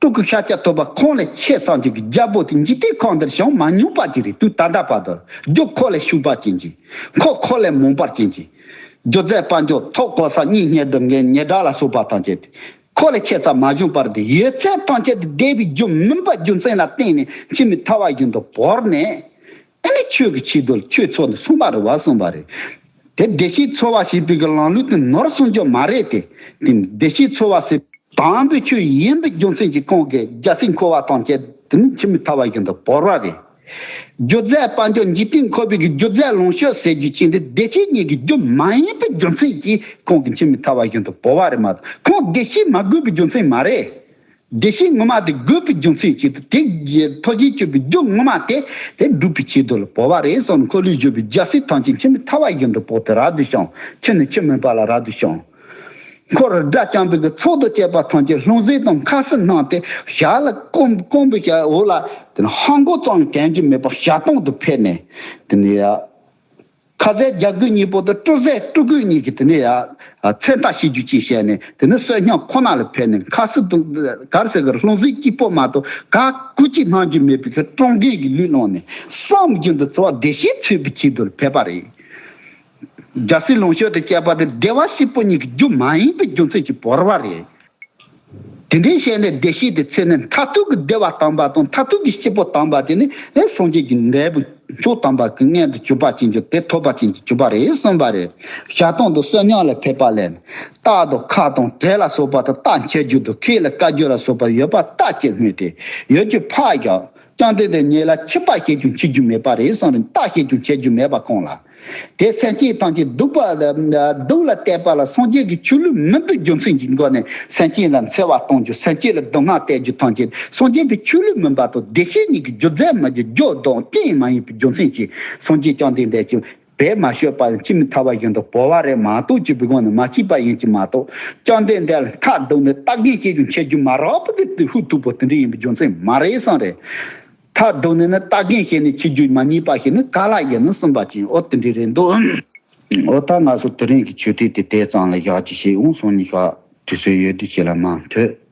སྤྲུལ་སྐུ་ཤཱཀྱ་ཐུབ་པ་ཁོང་ལས་ཆེ་ཙམ་ཅིག་གི་རྒྱལ་པོ་དེ་འཇིག་རྟེན་ཁམས་འདིར་བྱུང་མ་མྱོང་པ་ཅིག་རེད། དུས་ད་ལྟ་བར་དུ་རྒྱུ་ཁོ་ལས་ཤུགས་པ་ཅན་གྱི། མཁོ་ཁོ་ལས་མང་པར་ཅན་གྱི། སྒྱུ་རྩལ་དཔལ་འབྱོར་ཚོགས་གོ་ས་གཉིས་སྙེ་སྒྲུབ་ངན་ཉེ་དྲག་ལ་སོགས་པ་ཐམས་ཅད་དེ་ཁོ་ལས་ཆེ་ཙམ་མ་བྱུང་བར་དུ་ཡོད་ཚད་ཐམས་ཅད་དེ་བདེ་བའི་རྒྱུ་མིན་པ་རྒྱུ་མཚན་ལ་བརྟེན་ནས་འཆི་མེད་ཐར་བ་བཞིན་དུ་བོར་ནས། ཨ་ནི་ཆོས་ཀྱི་ཆེད་དུ་ཆོས་ཚོགས་འདི་གསུངས་པ་རེད་བ་གསུངས་པ་རེད། དེ་བདེ་གཤེགས་འཚོ་བ་ཞེས་པའི་གི་ལམ་ལུགས་དེ་ནོར་གསུངས་རྒྱུ་མ་རེད་དེ། དེ་བདེ་གཤེགས་འཚོ་བ་ཟེར་དམ་པའི་ཆོས་ཡིན་པའི་རྒྱུ་མཚན་གྱིས་ཁོང་གི་རྒྱལ་སྲིད་འཁོར་བ་ཐམས་ཅད་དེ་ནི་འཆི་མེད་ཐར་བ་བཞིན་དུ་བོར་བ་རེད། སྒྱུ་རྩལ་དཔལ་འབྱོར་འཇིག་རྟེན་འཁོར་བའི་གི་སྒྱུ་རྩལ་ལོངས་སྤྱོད་ཟེར་རྒྱུ་ཅན་དེ་བདེ་གཤེགས་ཉིད་ཀྱི་རྒྱུ་མ་ཡིན་པའི་རྒྱུ་མཚན་གྱིས་ཁོང་གི་འཆི་མེད་ཐར་བ་བཞིན་དུ་བོར་བ་རེད་མ་གཏོགས་ཁོང་བདེ་གཤེགས་མ་དགོས་པའི་རྒྱུ་མཚན་མ་རེད། བདེ་གཤེགས་ངོ་མ་དེ་དགོས་པའི་རྒྱུ་མཚན་ཆེད་དུ་དེ་ཐོག་ཆེན་སྤྱོད་པའི་རྒྱུ་ངོ་མ་དེ་དེ་སྒྲུབ་པའི་ཆེད་དུ་ལ་བོར་བ་རེད་གསུངས། འཁོར་ལོས་སྒྱུར་བའི་རྒྱལ་སྲིད་ཐམས་ཅད་འཆི་མེད་ཐར་བ་བཞིན་དུ་བོར་ཏེ་རབ་ཏུ་བྱུང་། འཆི་ནས་འཆི་མེད་པ་ལ་རབ་ཏུ་བྱུང་། འཁོར་དགྲ་བཅོམ་པའི་གི་ཚོགས་དང་བཅས་པ་ཐམས་ཅད་ལྷུང་བཟེད་དང་མཁར་གསིལ་སྣང་སྟེ་ཞལ་ལ་སྐོམ་སྐོམ་པའི་ཞལ་འོག་ལ་དེ་ནི་ཧང་གོ་ཙམ་གྱོན་གྱི་མེད་པར་ཞལ་སྟོང་དུ་ཕེབས་ནས་དེ་ནི་ཡ། ཁ་ཟས་རྒྱ་སྒོས་གཉིས་པོ་དང་སྤྲུལ་ཟས་སྤྲུལ་སྐུ་གཉིས་ཀྱིས་དེ་ནས་ཡ་མཚན་རྟགས་ཤེས་རྒྱུ་ཅིག་བྱས་ནས་དེ་ནས་བསོད་སྙོམས་ཁོ་ན་ལ་ཕེབས་ནས་མཁར་གསིལ་དུ་གར་ཟེར་གར་ལྷུང་བཟེད་སྐྱིད་པོ་མ་གཏོགས་ག་གུ་ཅིག་སྣང་རྒྱུ་མེད་པའི་ཀྲོང་རྒན་གྱི་ལུས་བླངས་ནས་བསམ་རྒྱུན་དུ་འཚོ་བ་བདེ་གཤེགས་འཚོལ་བའི་ཆེད་དུ་ཕེབས་པ་རེད། རྒྱལ་སྲིད་ལོངས་སྤྱོད་དང་བཅས་པ་དེ་བདེ་བ་སྐྱིད་པོ་གཉིས་ཀྱི་རྒྱུ་མ་ཡིན་པའི་རྒྱུ་མཚན་གྱིས་བོར་བ་རེད། དེ་འདྲའི་བཤད་ནས་བདེ་གཤེགས་དེ་ཚེ་ནི་མཐར་ཐུག་གི་བདེ་བ་དམ་པ་དང་མཐར་ཐུག་གི་སྐྱིད་པོ་དམ་པ་དེ་ནི་ཨེ་སངས་རྒྱས་ཀྱི་འབྲས་བུ་མཆོག་དམ་པ་གི་མངོན་དུ་གྱུར་པ་ཅན་གྱི་དེ་ཐོབ་པ་ཅན་གྱི་གྱུར་པ་རེད་གསུངས་པ་རེད། ཞལ་སྟོང་དུ་བསོད་སྙོམས་ལ་ཕེབས་པ་ལས་སྟག་དང་ཁ་དང་བྲེ་ལ་སོགས་པ་དང་རྟ་འཁྱེར་རྒྱུ་དང་ཁྱི་ལ་བཀའ་བརྒྱུད་ལ་སོགས་པ་ཡོད་པ་རྟགས་ཅན་སྨོས་ཏེ་ཡོད་རྒྱུ་ཕར་བཞག་བཅོམ་ལྡན་འདས་ཉིད་ལ་ཆོས་པ་བྱས་ཀྱང་བྱེད་རྒྱུ་མེད་པ་རེད་གསུངས་རེད། རྟགས་བྱས་ཀྱང་བྱེད་རྒྱུ་མེད་པ་གང་ལ། དེ་སེམས་ཅན་ཐམས་ཅད་སྡུག་པ་སྡུག་ལ་གཏད་པ་ལ་སངས་རྒྱས་ཀྱི་ཆོས་ལུགས་མིན་པའི་རྒྱུ་མཚན་གྱི་སྒོ་ནས་སེམས་ཅན་ལ་འཚེ་བ་གཏོང་རྒྱུ། སེམས་ཅན་ལ་སྡུག་བསྔལ་གཏད་རྒྱུ་ཐམས་ཅད་སངས་རྒྱས་པའི་ཆོས་ལུགས་མིན་པ་དང་བདེ་གཤེགས་གཉིས་ཀྱི་རྒྱུ་རྫས་མ་རྒྱུ་རྒྱུ་དང་རྐྱེན་མ་ཡིན་པའི་རྒྱུ་མཚན་གྱིས་སངས་རྒྱས་བཅོམ་ལྡན་འདས་ཀྱིས་བས་མ་བཤད་པ་ཡང་ཅི་མི་ཐར་བ་བཞིན་དུ་བོར་བ་རེད་མ་གཏོགས་ཅིག་པའི་སྒོ་ནས་མ་བྱས་པ་ཡིན་གྱི་མ་གཏོགས། བཅོམ་ལྡན་འདས་ལ་མཐའ་བསྡུགས་ནས་རྟགས་འགེངས་བྱེད་རྒྱུ་འཆད་རྒྱུ་མ་རག་པ་གི་དེ་ཧུ་ཐུག་པོ་དེ་འདྲ་ཡིན་པའི་རྒྱུ་མཚན་མ་རེད་བསམ་རེད། མཐའ་བསྡུགས་ནས་ནི་རྟགས་འགེངས་བྱས་ནས་འཆད་རྒྱུ་མ་རྙེད་པ་ཞིག་ནི་ག་ལ་ཡིན་ནི་གསུངས་པ་ཅིག་འོ་དེ་འདྲ་རེད་འདུག་འོ་ད་ང་ཚོ་དེ་རིང་གི་ཆོས་ཁྲིད་དེ་དེ་ཙམ་ལ་བཞག་ཅིག་ཞིག་འོང་སོང་ཉི་ཤག་དུས་ཚོད་ཡོད་དུས་ཆེ་ལ་མ་ཐོས།